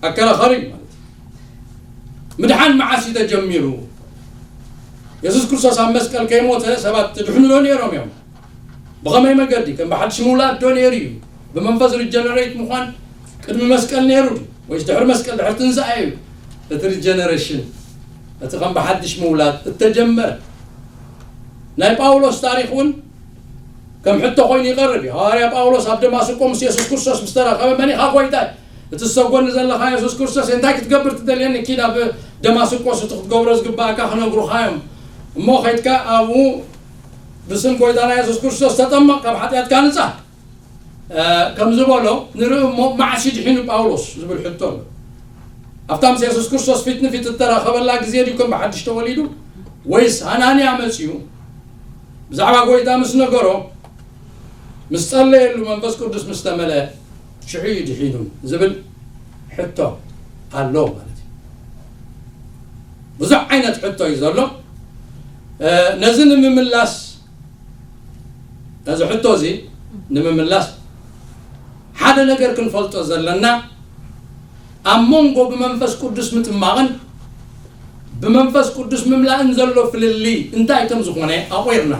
ኣከራኸሪ እዩ ማለት እዩ። ምድሓን መዓስ እዩ ተጀሚሩ? የሱስ ክርስቶስ ኣብ መስቀል ከይሞተ ሰባት ትድሕኑ ዶ ነይሮም እዮም? ብኸመይ መገዲ? ከም ብሓድሽ ምውላድ ዶ ነይሩ እዩ? ብመንፈስ ሪጀነሬት ምዃን ቅድሚ መስቀል ነይሩ ድዩ? ወይስ ድሕሪ መስቀል፣ ድሕሪ ትንሳኤ እዩ እቲ ሪጀነሬሽን፣ እቲ ከም ብሓድሽ ምውላድ እተጀመረ? ናይ ጳውሎስ ታሪኽ እውን ከም ሕቶ ኮይኑ ይቐርብ እዩ። ሃዋርያ ጳውሎስ ኣብ ደማስቆ ምስ የሱስ ክርስቶስ ምስ ተራኸበ፣ "መን ኢኻ ጎይታይ? እቲ ዝሰጎኒ ዘለኻ የሱስ ክርስቶስ፣ እንታይ ክትገብር ትደልየኒ? ኪድ ኣብ ደማስቆስ እቲ ክትገብሮ ዝግባእካ ክነግሩኻ እዮም። እሞ ኸይድካ ኣብኡ ብስም ጎይታና የሱስ ክርስቶስ ተጠመቕ፣ ካብ ሓጢኣትካ ንጻህ" እ፣ ከም ዝበሎ ንርኢ እሞ፣ መዓስ ድሒኑ ጳውሎስ ዝብል ሕቶ ኣሎ። ኣብታ ምስ የሱስ ክርስቶስ ፊት ንፊት እተራኸበላ ግዜ ድዩ ከም ብሓድሽ ተወሊዱ? ወይስ ሃናንያ መጺኡ ብዛዕባ ጎይታ ምስ ነገሮ፣ ምስ ጸለየሉ፣ መንፈስ ቅዱስ ምስ ተመልአ፣ ሽዑ እዩ ድሒኑ ዝብል ሕቶ ኣሎ ማለት እዩ። ብዙሕ ዓይነት ሕቶ እዩ ዘሎ። እ፣ ነዚ ንምምላስ፣ ነዚ ሕቶ እዚ ንምምላስ፣ ሓደ ነገር ክንፈልጦ ዘለና፣ ኣብ መንጎ ብመንፈስ ቅዱስ ምጥማቕን ብመንፈስ ቅዱስ ምምላእን ዘሎ ፍልልይ እንታይ ከም ዝኾነ ኣቑርና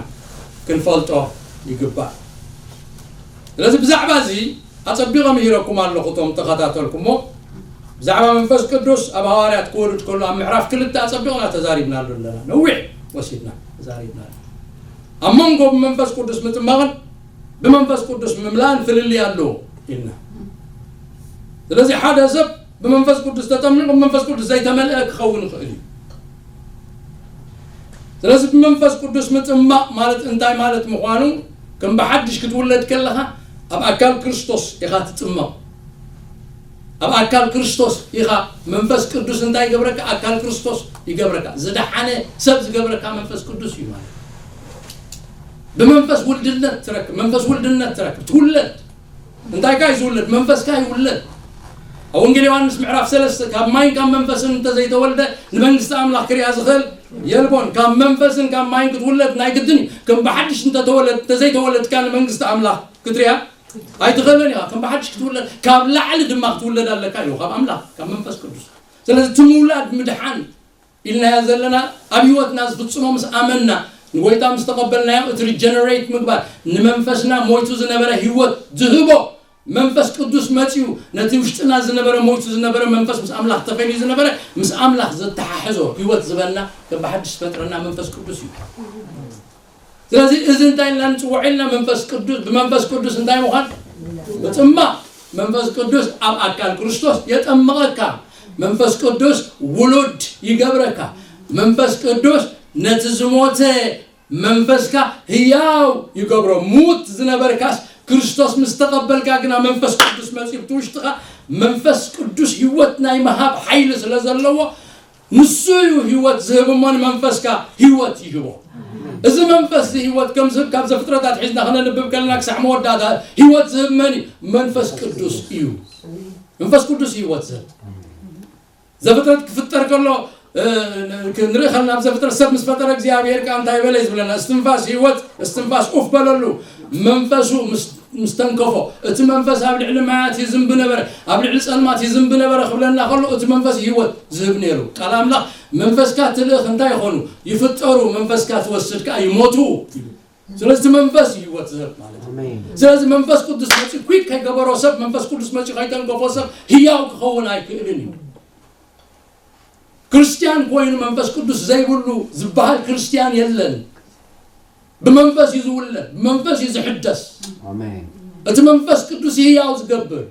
ክንፈልጦ ይግባእ። ስለዚ ብዛዕባ እዚ ኣጸቢቐ ምሂረኩም ኣለኹ፣ እቶም ተኸታተልኩሞ። ብዛዕባ መንፈስ ቅዱስ ኣብ ሃዋርያት ክወርድ ከሎ ኣብ ምዕራፍ ክልተ ኣጸቢቕና ተዛሪብናሉ ኣለና። ነዊሕ ወሲድና ተዛሪብናሉ። ኣብ መንጎ ብመንፈስ ቅዱስ ምጥማቕን ብመንፈስ ቅዱስ ምምላእን ፍልልይ ኣለዎ ኢልና። ስለዚ ሓደ ሰብ ብመንፈስ ቅዱስ ተጠሚቑ ብመንፈስ ቅዱስ ዘይተመልአ ክኸውን ይኽእል እዩ። ስለዚ ብመንፈስ ቅዱስ ምጥማቕ ማለት እንታይ ማለት ምዃኑ፣ ከም ብሓድሽ ክትውለድ ከለኻ ኣብ ኣካል ክርስቶስ ኢኻ ትጥመቕ። ኣብ ኣካል ክርስቶስ ኢኻ። መንፈስ ቅዱስ እንታይ ይገብረካ? ኣካል ክርስቶስ ይገብረካ። ዝደሓነ ሰብ ዝገብረካ መንፈስ ቅዱስ እዩ ማለት። ብመንፈስ ውልድነት ትረክብ፣ መንፈስ ውልድነት ትረክብ፣ ትውለድ። እንታይ ካይ ዝውለድ? መንፈስ ካይ ይውለድ። ኣብ ወንጌል ዮሃንስ ምዕራፍ ሰለስተ፣ "ካብ ማይን ካብ መንፈስን እንተዘይተወልደ ንመንግስቲ ኣምላኽ ክሪኣ ዝኽእል የልቦን። ካብ መንፈስን ካብ ማይን ክትውለድ ናይ ግድን እዩ። ከም ብሓድሽ እንተተወለድ፣ እንተዘይተወለድካ ንመንግስቲ ኣምላኽ ክትሪኣ ኣይትኽእልን ኢኻ። ከም ብሓድሽ ክትውለድ፣ ካብ ላዕሊ ድማ ክትውለድ ኣለካ እዩ፣ ካብ ኣምላኽ፣ ካብ መንፈስ ቅዱስ። ስለዚ እቲ ምውላድ ምድሓን ኢልናዮ ዘለና፣ ኣብ ህይወትና ዝፍጽሞ ምስ ኣመንና፣ ንጎይታ ምስ ተቐበልናዮ፣ እቲ ሪጀነሬት ምግባር፣ ንመንፈስና ሞይቱ ዝነበረ ህይወት ዝህቦ መንፈስ ቅዱስ መጺኡ፣ ነቲ ውሽጥና ዝነበረ፣ ሞይቱ ዝነበረ መንፈስ፣ ምስ ኣምላኽ ተፈልዩ ዝነበረ፣ ምስ ኣምላኽ ዘተሓሕዞ ህይወት ዝበና፣ ከም ብሓድሽ ዝፈጥረና መንፈስ ቅዱስ እዩ። ስለዚ እዚ እንታይ ኢልና ንጽውዖ ኢልና? መንፈስ ቅዱስ፣ ብመንፈስ ቅዱስ እንታይ ምዃን? ምጥማቕ። መንፈስ ቅዱስ ኣብ ኣካል ክርስቶስ የጠምቐካ። መንፈስ ቅዱስ ውሉድ ይገብረካ። መንፈስ ቅዱስ ነቲ ዝሞተ መንፈስካ ህያው ይገብሮ። ሙት ዝነበርካስ ክርስቶስ ምስ ተቐበልካ ግና መንፈስ ቅዱስ መጺኡ ብቲ ውሽጥኻ፣ መንፈስ ቅዱስ ህይወት ናይ ምሃብ ሓይሊ ስለ ዘለዎ፣ ንሱ እዩ ህይወት ዝህብ እሞ ንመንፈስካ ህይወት ይህቦ። እዚ መንፈስ እዚ ህይወት ከም ዝህብ ካብ ዘፍጥረታት ሒዝና ክነንብብ ከለና ክሳዕ መወዳእታ ህይወት ዝህብ መን እዩ? መንፈስ ቅዱስ እዩ። መንፈስ ቅዱስ እዩ ህይወት ዝህብ። ዘፍጥረት ክፍጠር ከሎ ክንርኢ ከለና ኣብ ዘፍጥረት ሰብ ምስ ፈጠረ እግዚኣብሔር ከዓ እንታይ በለ ዝብለና? እስትንፋስ ህይወት እስትንፋስ ኡፍ በለሉ። መንፈሱ ምስ ተንከፎ እቲ መንፈስ ኣብ ልዕሊ ማያት ይዝንብ ነበረ፣ ኣብ ልዕሊ ጸልማት ይዝንብ ነበረ ክብለና ከሎ እቲ መንፈስ ህይወት ዝህብ ነይሩ። ቃል ኣምላኽ መንፈስካ ትልእኽ እንታይ ይኾኑ ይፍጠሩ፣ መንፈስካ ትወስድ ከዓ ይሞቱ። ስለዚ እቲ መንፈስ እዩ ህይወት ዝህብ ማለት እዩ። ስለዚ መንፈስ ቅዱስ መፂ quick ከይገበሮ ሰብ መንፈስ ቅዱስ መፂ ከይተንከፎ ሰብ ህያው ክኸውን ኣይክእልን እዩ። ክርስቲያን ኮይኑ መንፈስ ቅዱስ ዘይብሉ ዝበሃል ክርስቲያን የለን። ብመንፈስ እዩ ዝውለድ፣ ብመንፈስ እዩ ዝሕደስ። እቲ መንፈስ ቅዱስ እዩ ህያው ዝገብር።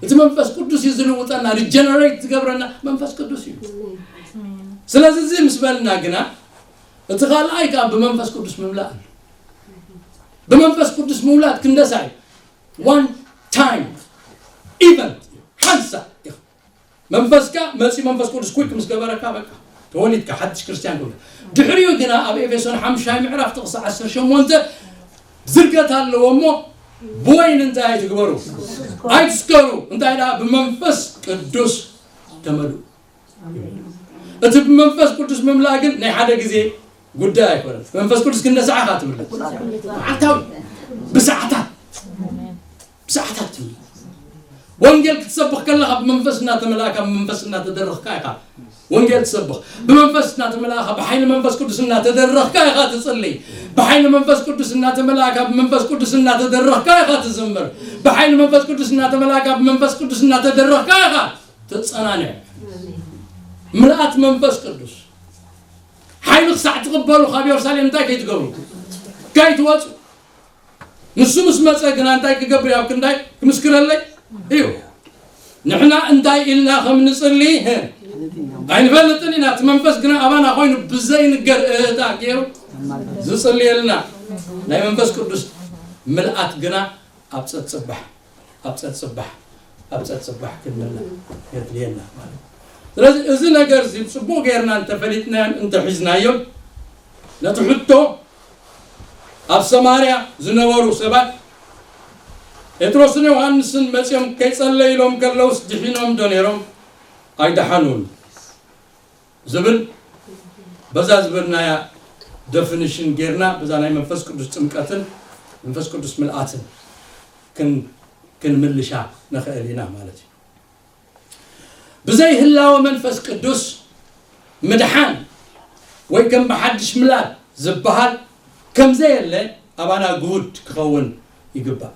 እቲ መንፈስ ቅዱስ እዩ ዝልውጠና፣ ሪጀነሬት ዝገብረና መንፈስ ቅዱስ እዩ። ስለዚ እዚ ምስ በልና ግና እቲ ካልኣይ ከዓ ብመንፈስ ቅዱስ ምምላእ ኣሎ። ብመንፈስ ቅዱስ ምውላድ ክንደሳይ ዋን ታይም ኢቨንት ሓንሳ መንፈስካ መፂ መንፈስ ቅዱስ quick ምስ ገበረካ በቃ ተወሊድካ ሓድሽ ክርስቲያን ኮይኑ። ድሕሪኡ ግና ኣብ ኤፌሶን ሓምሻይ ምዕራፍ ጥቕሲ ዓሰርተ ሸሞንተ ዝርገት ኣለዎ እሞ ብወይን እንታይ ኣይትግበሩ ኣይትስከሩ እንታይ ደኣ ብመንፈስ ቅዱስ ተመልኡ። እቲ ብመንፈስ ቅዱስ ምምላእ ግን ናይ ሓደ ግዜ ጉዳይ ኣይኮነን። መንፈስ ቅዱስ ክንደሳዕኻ ትምለስ መዓልታዊ ብሰዓታት ብሰዓታት ትምለስ። ወንጌል ክትሰብኽ ከለኻ ብመንፈስ እናተመላእካ ብመንፈስ እናተደረኽካ ኢኻ ወንጌል ትሰብኽ። ብመንፈስ እናተመላእካ ብሓይሊ መንፈስ ቅዱስ እናተደረኽካ ኢኻ ትጽሊ። ብሓይሊ መንፈስ ቅዱስ እናተመላእካ ብመንፈስ ቅዱስ እናተደረኽካ ኢኻ ትዝምር። ብሓይሊ መንፈስ ቅዱስ እናተመላእካ ብመንፈስ ቅዱስ እናተደረኽካ ኢኻ ትጸናንዕ። ምልኣት መንፈስ ቅዱስ ሓይሊ ክሳዕ ትቕበሉ ካብ ኢየሩሳሌም እንታይ ከይትገብሩ ከይትወፁ። ንሱ ምስ መፀ ግና እንታይ ክገብር ኣብ ክንዳይ ክምስክረለይ እዩ። ንሕና እንታይ ኢልና ከም ንፅሊ ኣይንፈልጥን ኢና። እቲ መንፈስ ግና ኣባና ኮይኑ ብዘይንገር እህታ ገይሩ ዝፅልየልና ናይ መንፈስ ቅዱስ ምልኣት ግና ኣብ ፀፅባሕ ኣብ ፀፅባሕ ኣብ ፀፅባሕ ክንምለእ የድልየና ማለት እዩ። ስለዚ እዚ ነገር እዚ ፅቡቅ ጌርና እንተፈሊጥናዮን እንተሒዝናዮን ነቲ ሕቶ ኣብ ሰማርያ ዝነበሩ ሰባት ጴጥሮስን ዮሃንስን መፂኦም ከይፀለዩ ኢሎም ከለውስ ድሒኖም ዶ ነይሮም? ኣይደሓኑን ዝብል በዛ ዝበልናያ ደፊኒሽን ጌርና በዛ ናይ መንፈስ ቅዱስ ጥምቀትን መንፈስ ቅዱስ ምልኣትን ክንምልሻ ንኽእል ኢና ማለት እዩ። ብዘይ ህላወ መንፈስ ቅዱስ ምድሓን ወይ ከም ብሓድሽ ምላድ ዝበሃል ከም ዘየለ ኣባና ግሁድ ክኸውን ይግባእ።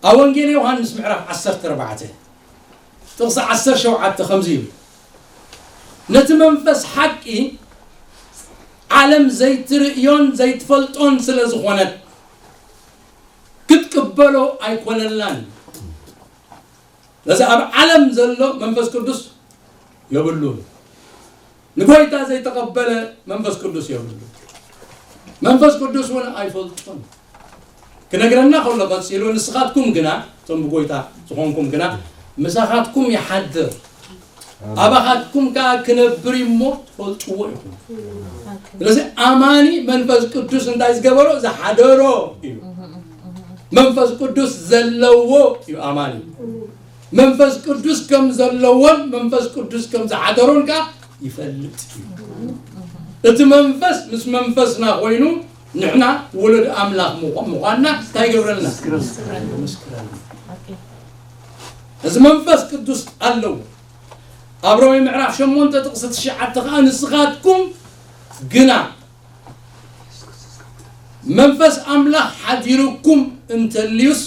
ኣብ ወንጌል ዮሃንስ ምዕራፍ ዓሰርተ ኣርባዕተ ጥቕሲ ዓሰርተ ሸውዓተ ከምዚ ይብል፣ ነቲ መንፈስ ሓቂ ዓለም ዘይትርእዮን ዘይትፈልጦን ስለ ዝኾነት ክትቅበሎ ኣይኮነላን። ስለዚ ኣብ ዓለም ዘሎ መንፈስ ቅዱስ የብሉን። ንጎይታ ዘይተቐበለ መንፈስ ቅዱስ የብሉን። መንፈስ ቅዱስ እውን ኣይፈልጦን። ክነግረና ከሎ ቀፂሉ ንስኻትኩም ግና እቶም ብጎይታ ዝኾንኩም ግና ምሳኻትኩም ይሓድር ኣባኻትኩም ከዓ ክነብር እሞ ትፈልጥዎ ኢኹም። ስለዚ ኣማኒ መንፈስ ቅዱስ እንታይ ዝገበሮ ዝሓደሮ እዩ። መንፈስ ቅዱስ ዘለዎ እዩ ኣማኒ። መንፈስ ቅዱስ ከም ዘለዎን መንፈስ ቅዱስ ከም ዝሓደሮን ከዓ ይፈልጥ እዩ። እቲ መንፈስ ምስ መንፈስና ኮይኑ ንሕና ውሉድ ኣምላኽ ምዃንና እንታይ ይገብረልና? ይምስክረልና። እዚ መንፈስ ቅዱስ ኣለዎ። ኣብ ሮሜ ምዕራፍ ሸሞንተ ጥቕሲ ትሽዓተ ከዓ ንስኻትኩም ግና መንፈስ ኣምላኽ ሓዲሩኩም እንተልዩስ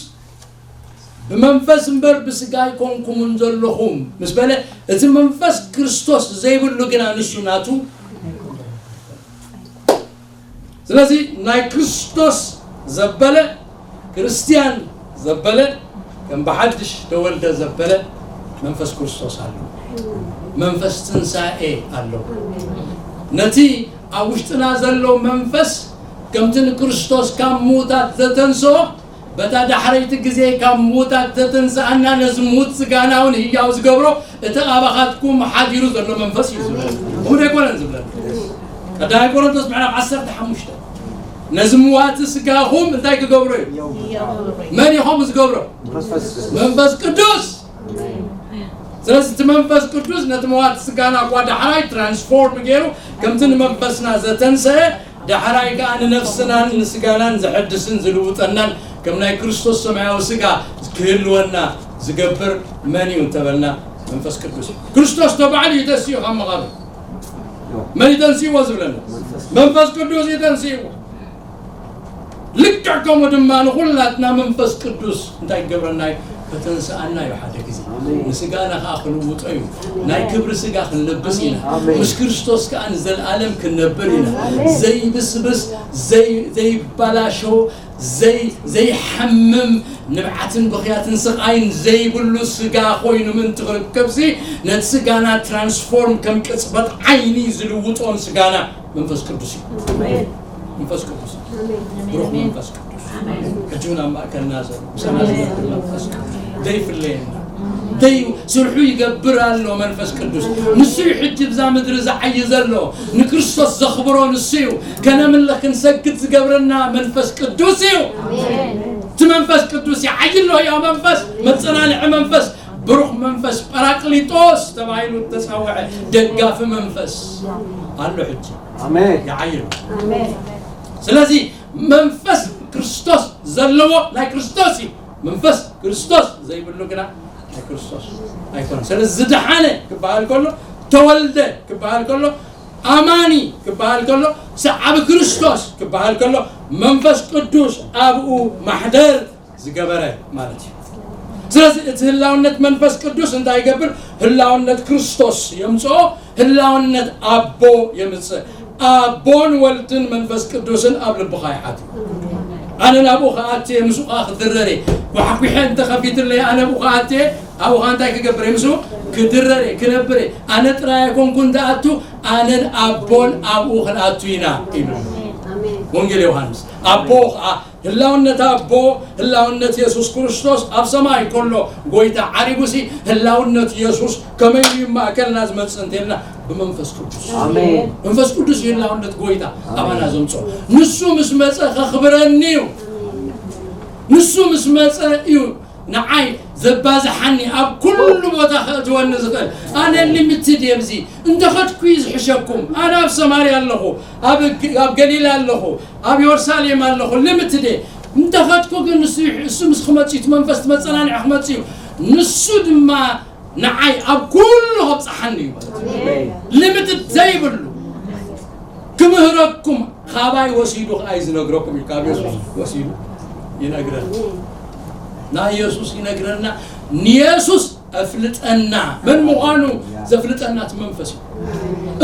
ብመንፈስ እምበር ብስጋ ኣይኮንኩምን ዘለኹም ምስ በለ እቲ መንፈስ ክርስቶስ ዘይብሉ ግና ንሱ ናቱ። ስለዚ ናይ ክርስቶስ ዘበለ ክርስቲያን ዘበለ ከም ብሓድሽ ተወልደ ዘበለ መንፈስ ክርስቶስ ኣሎ። መንፈስ ትንሳኤ ኣሎ። ነቲ ኣብ ውሽጥና ዘሎ መንፈስ ከምቲ ንክርስቶስ ካብ ምዉታት ዘተንስኦ በታ ዳሕረይቲ ግዜ ካብ ምዉታት ዘተንስኣና ነዚ ምዉት ስጋና እውን ህያው ዝገብሮ እቲ ኣባኻትኩም ሓዲሩ ዘሎ መንፈስ እዩ ዝብለና። ከምኡ ዶ ኣይኮነን ዝብለና? ቀዳማይ ቆሮንቶስ ምዕራፍ ዓሰርተ ሓሙሽተ ነዚ ምዋቲ ስጋኹም እንታይ ክገብሮ እዩ? መን ኢኹም ዝገብሮ? መንፈስ ቅዱስ። ስለዚ እቲ መንፈስ ቅዱስ ነቲ መዋቲ ስጋና እኳ ዳሕራይ ትራንስፎርም ገይሩ፣ ከምቲ ንመንፈስና ዘተንሰአ፣ ዳሕራይ ከኣ ንነፍስናን ንስጋናን ዘሐድስን ዝልውጠናን፣ ከም ናይ ክርስቶስ ሰማያዊ ስጋ ክህልወና ዝገብር መን እዩ እንተበልና፣ መንፈስ ቅዱስ እዩ። ክርስቶስ ተባዕሉ እዩ ተንሲኡ ካብ መቓብር። መን እዩ ተንሲእዎ ዝብለና? መንፈስ ቅዱስ እዩ ተንሲእዎ። ልክዕ ከምኡ ድማ ንኹላትና መንፈስ ቅዱስ እንታይ ክገብረና እዩ? ከተንስኣና እዩ ሓደ ግዜ። ኣሜን። ንስጋና ከዓ ክልውጦ እዩ። ናይ ክብሪ ስጋ ክንለብስ ኢና። ኣሜን። ምስ ክርስቶስ ከዓ ንዘለኣለም ክንነብር ኢና። ኣሜን። ዘይብስብስ፣ ዘይ-፣ ዘይባላሾ፣ ዘይ-፣ ዘይሓምም ንብዓትን ብኽያትን ስቓይን ዘይብሉ ስጋ ኮይኑ ምእንቲ ክርከብሲ፣ ነቲ ስጋና ትራንስፎርም ከም ቅጽበት ዓይኒ ዝልውጦን ስጋና መንፈስ ቅዱስ እዩ። ኣሜን። መንፈስ ቅዱስ። ኣሜን። ብሩኽ መንፈስ ቅዱስ። ኣሜን። ሕጂ እውን ኣብ ማእከልና ዘሎ፣ ምሳና ዝነብር መንፈስ ቅዱስ። ዘይፍለየና። ደይ-፣ ስርሑ ይገብር ኣሎ መንፈስ ቅዱስ። ንሱ እዩ ሕጂ ብዛ ምድሪ ዝዓይ ዘሎ። ንክርስቶስ ዘኽብሮ ንሱ እዩ። ከነምልኽ ክንሰግድ ዝገብረና መንፈስ ቅዱስ እዩ። ኣሜን። እቲ መንፈስ ቅዱስ ይዓይ ኣሎ። ያው መንፈስ፣ መጸናንዒ መንፈስ፣ ብሩኽ መንፈስ፣ ጳራቅሊጦስ ተባሂሉ ዝተጸውዐ ደጋፊ መንፈስ ኣሎ ሕጂ። ኣሜን። ይዓይ ኣሎ። ኣሜን። ስለዚ መንፈስ ክርስቶስ ዘለዎ ናይ ክርስቶስ እዩ። መንፈስ ክርስቶስ ዘይብሉ ግና ናይ ክርስቶስ ኣይኮነን። ስለዚ ዝደሓነ ክበሃል ከሎ፣ ተወልደ ክበሃል ከሎ፣ ኣማኒ ክበሃል ከሎ፣ ሰዓቢ ክርስቶስ ክበሃል ከሎ፣ መንፈስ ቅዱስ ኣብኡ ማሕደር ዝገበረ ማለት እዩ። ስለዚ እቲ ህላውነት መንፈስ ቅዱስ እንታይ ይገብር? ህላውነት ክርስቶስ የምጽኦ፣ ህላውነት ኣቦ የምጽእ። ኣቦን ወልድን መንፈስ ቅዱስን ኣብ ልብኻ ይሓድሩ። ኣነ ናብኡ ክኣቲ እየ፣ ምስኡ ከዓ ክድረር እየ። ጓሓጒሐ እንተኸፊትለይ፣ ኣነ ኣብኡ ክኣቲ እየ፣ ኣብኡ ከዓ እንታይ ክገብር እየ? ምስኡ ክድረር እየ፣ ክነብር እየ። ኣነ ጥራይ ኣይኮንኩን ዝኣቱ፣ ኣነን ኣቦን ኣብኡ ክንኣቱ ኢና ኢሉ። ኣሜን። ወንጌል ዮሃንስ። ኣቦ ከዓ ህላውነት ኣቦ፣ ህላውነት የሱስ ክርስቶስ ኣብ ሰማይ ከሎ ጎይታ ዓሪጉሲ፣ ህላውነት የሱስ ከመይ እዩ ማእከልና ዝመጽእ እንተልና፣ ብመንፈስ ቅዱስ። ኣሜን። መንፈስ ቅዱስ እዩ ህላውነት ጎይታ ኣባና ዘምጽኦ። ንሱ ምስ መጸ ከኽብረኒ እዩ። ንሱ ምስ መጸ እዩ ንዓይ ዘባዝሓኒ፣ ኣብ ኩሉ ቦታ ከእትወኒ ዝኽእል። ኣነ ሊሚትድ እየ። ኣብዚ እንተኸድኩ እዩ ዝሕሸኩም። ኣነ ኣብ ሰማርያ ኣለኹ፣ ኣብ ግ-፣ ኣብ ገሊላ ኣለኹ፣ ኣብ የሩሳሌም ኣለኹ፣ ሊሚትድ እየ። እንተኸድኩ ግን ንሱ ይሕ-፣ እሱ ምስ ክመጽእ እዩ፣ እቲ መንፈስ፣ እቲ መጸናንዒ ክመጽእ እዩ። ንሱ ድማ ንዓይ ኣብ ኩሉ ከብጽሓኒ እዩ ማለት እዩ። ኣሜን። ሊሚትድ ዘይብሉ። ክምህረኩም ካባይ ወሲዱ ከኣ እዩ ዝነግረኩም እዩ። ካብ የሱስ ወሲዱ ይነግረና። ናይ የሱስ ይነግረና። ንየሱስ ኣፍልጠና። መን ምዃኑ ዘፍልጠና እቲ መንፈስ እዩ።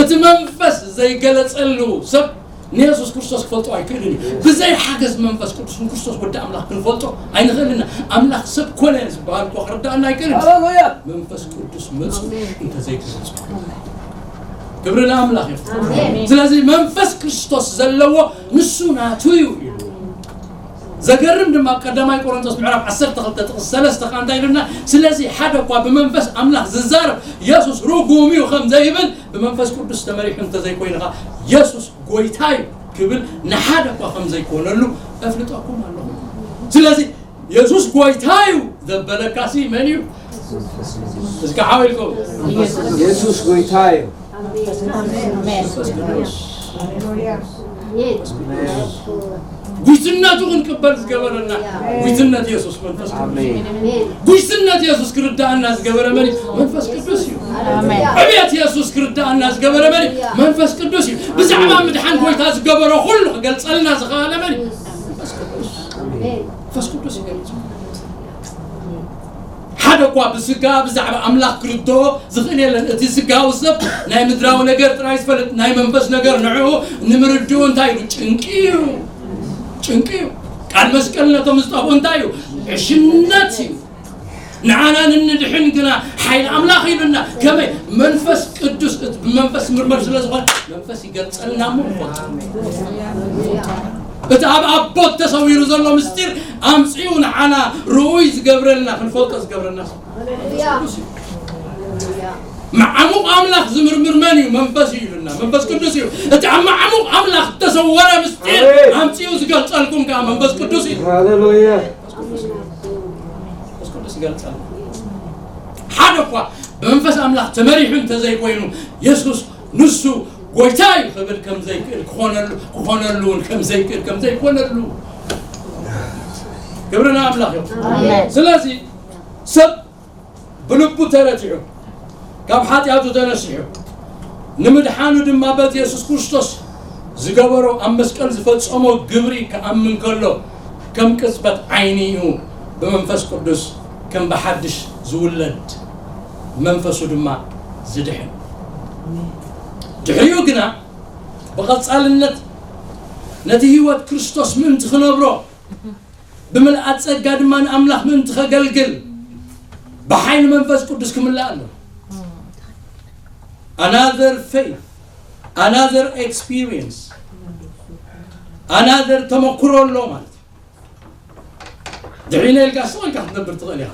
እቲ መንፈስ ዘይገለጸሉ ሰብ ንየሱስ ክርስቶስ ክፈልጦ ኣይክእልን እዩ። ብዘይ ሓገዝ መንፈስ ቅዱስ ንክርስቶስ ወዲ ኣምላኽ ክንፈልጦ ኣይንኽእልን ኢና። ኣምላኽ ሰብ ኮነ ዝበሃል እኮ ክርዳኣና ኣይክእልን። ሃሌሉያ። መንፈስ ቅዱስ መጹ እንተዘይገለጹ። ክብሪ ንኣምላኽ ይኹን። ኣሜን። ስለዚ መንፈስ ክርስቶስ ዘለዎ ንሱ ናቱ እዩ ኢሉ። ዘገርም ድማ ኣብ ቀዳማይ ቆሮንቶስ ምዕራፍ ዓሰርተ ክልተ ጥቕሲ ሰለስተ ከኣ እንታይ ኢሉና? ስለዚ ሓደ እኳ ብመንፈስ ኣምላኽ ዝዛረብ የሱስ ርጉም እዩ ከም ዘይብል ብመንፈስ ቅዱስ ተመሪሑ እንተዘይኮይኑ ከኣ የሱስ ጎይታ እዩ ክብል ንሓደ እኳ ከም ዘይኮነሉ ኣፍልጠኩም ኣለኹ። ስለዚ የሱስ ጎይታ እዩ ዘበለካሲ መን እዩ? እስኪ ሓው ኢልኩም። የሱስ ጎይታ እዩ። መንፈስ ቅዱስ። ጉጅነቱ ክንቅበል ዝገበረና ጉጅነት የሱስ መንፈስ ቅዱስ። ኣሜን። ጉጅነት የሱስ ክርዳኣና ዝገበረ መን እዩ? መንፈስ ቅዱስ እዩ። ኣሜን። ዕብየት የሱስ ክርዳኣና ዝገበረ መን እዩ? መንፈስ ቅዱስ እዩ። ብዛዕባ ምድሓን ጎይታ ዝገበሮ ኩሉ ክገልጸልና ዝኸኣለ መን እዩ? መንፈስ ቅዱስ። ኣሜን። መንፈስ ቅዱስ ይገልጹ። ሓደ እኳ ብስጋ ብዛዕባ ኣምላኽ ክርድኦ ዝኽእል የለን። እቲ ስጋዊ ሰብ ናይ ምድራዊ ነገር ጥራይ ዝፈልጥ፣ ናይ መንፈስ ነገር ንዕኡ ንምርድኡ እንታይ ኢሉ? ጭንቂ እዩ። ጭንቂ እዩ። ቃል መስቀል ነቶም ዝጠፍኡ እንታይ እዩ? ዕሽነት እዩ። ንዓና ንንድሕን ግና ሓይሊ ኣምላኽ ኢሉና። ከመይ? መንፈስ ቅዱስ፣ እቲ ብመንፈስ ዝምርመር ስለ ዝኾነ መንፈስ ይገልጸልና እሞ ንፈልጦ። እቲ ኣብ ኣቦት ተሰዊሩ ዘሎ ምስጢር ኣምጺኡ ንዓና ርኡይ ዝገብረልና፣ ክንፈልጦ ዝገብረልና ሰብ። ሃሌሉያ። ሃሌሉያ። መዓሙቕ ኣምላኽ ዝምርምር መን እዩ? መንፈስ እዩ ኢሉና። መንፈስ ቅዱስ እዩ። እቲ ኣብ መዓሙቕ ኣምላኽ እተሰወረ ምስጢር ኣሜን። ኣምጺኡ ዝገልጸልኩም ከኣ መንፈስ ቅዱስ እዩ። ሃሌሉያ። መንፈስ ቅዱስ ይገልጸልኩም። ሓደ እኳ ብመንፈስ ኣምላኽ ተመሪሑ እንተዘይኮይኑ፣ የሱስ ንሱ ጎይታ እዩ ክብል ከም ዘይክእል ክኾነሉ፣ ክኾነሉ እውን ከም ዘይክእል፣ ከም ዘይኮነሉ። ክብሪ ንኣምላኽ እዩ። ኣሜን። ስለዚ ሰብ ብልቡ ተረቲዑ፣ ካብ ሓጢኣቱ ተነሲሑ፣ ንምድሓኑ ድማ በቲ የሱስ ክርስቶስ ዝገበሮ፣ ኣብ መስቀል ዝፈጸሞ ግብሪ ክኣምን ከሎ፣ ከም ቅጽበት ዓይኒ እዩ ብመንፈስ ቅዱስ ከም ብሓድሽ ዝውለድ፣ መንፈሱ ድማ ዝድሕን። ድሕሪኡ ግና ብቐጻልነት ነቲ ህይወት ክርስቶስ ምእንቲ ክነብሮ፣ ብምልኣት ጸጋ ድማ ንኣምላኽ ምእንቲ ከገልግል፣ ብሓይሊ መንፈስ ቅዱስ ክምላእ ኣሎ። Another faith, another experience, another ተመክሮ ኣሎ ማለት እዩ። ድሕሪና ኢልካ ስቕ ኢልካ ክትነብር ትኽእል ኢኻ።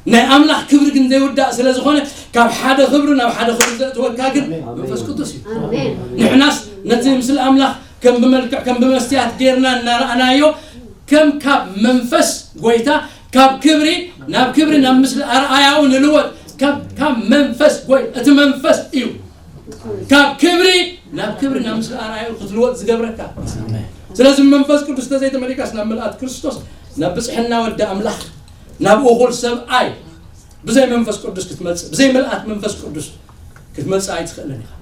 ናይ ኣምላኽ ክብሪ ግን ዘይውዳእ ስለ ዝኾነ፣ ካብ ሓደ ክብሪ ናብ ሓደ ክብሪ ዘእትወካ ግን ኣሜን። መንፈስ ቅዱስ እዩ። ኣሜን። ንሕናስ ነቲ ምስሊ ኣምላኽ ከም ብመልክዕ ከም ብመስትያት ጌርና እናረኣናዮ፣ ከም ካብ መንፈስ ጎይታ፣ ካብ ክብሪ ናብ ክብሪ፣ ናብ ምስሊ ኣርኣያኡ ንልወጥ። ካብ፣ ካብ መንፈስ ጎይ-፣ እቲ መንፈስ እዩ ካብ ክብሪ ናብ ክብሪ፣ ናብ ምስሊ ኣርኣያኡ ክትልወጥ ዝገብረካ። ስለዚ መንፈስ ቅዱስ እንተዘይተመሊእካስ ናብ ምልኣት ክርስቶስ፣ ናብ ብፅሕና ወዲ ኣምላኽ፣ ናብ እኹል ሰብኣይ ብዘይ መንፈስ ቅዱስ ክትመጽእ፣ ብዘይ ምልኣት መንፈስ ቅዱስ ክትመጽእ ኣይትኽእልን ኢኻ።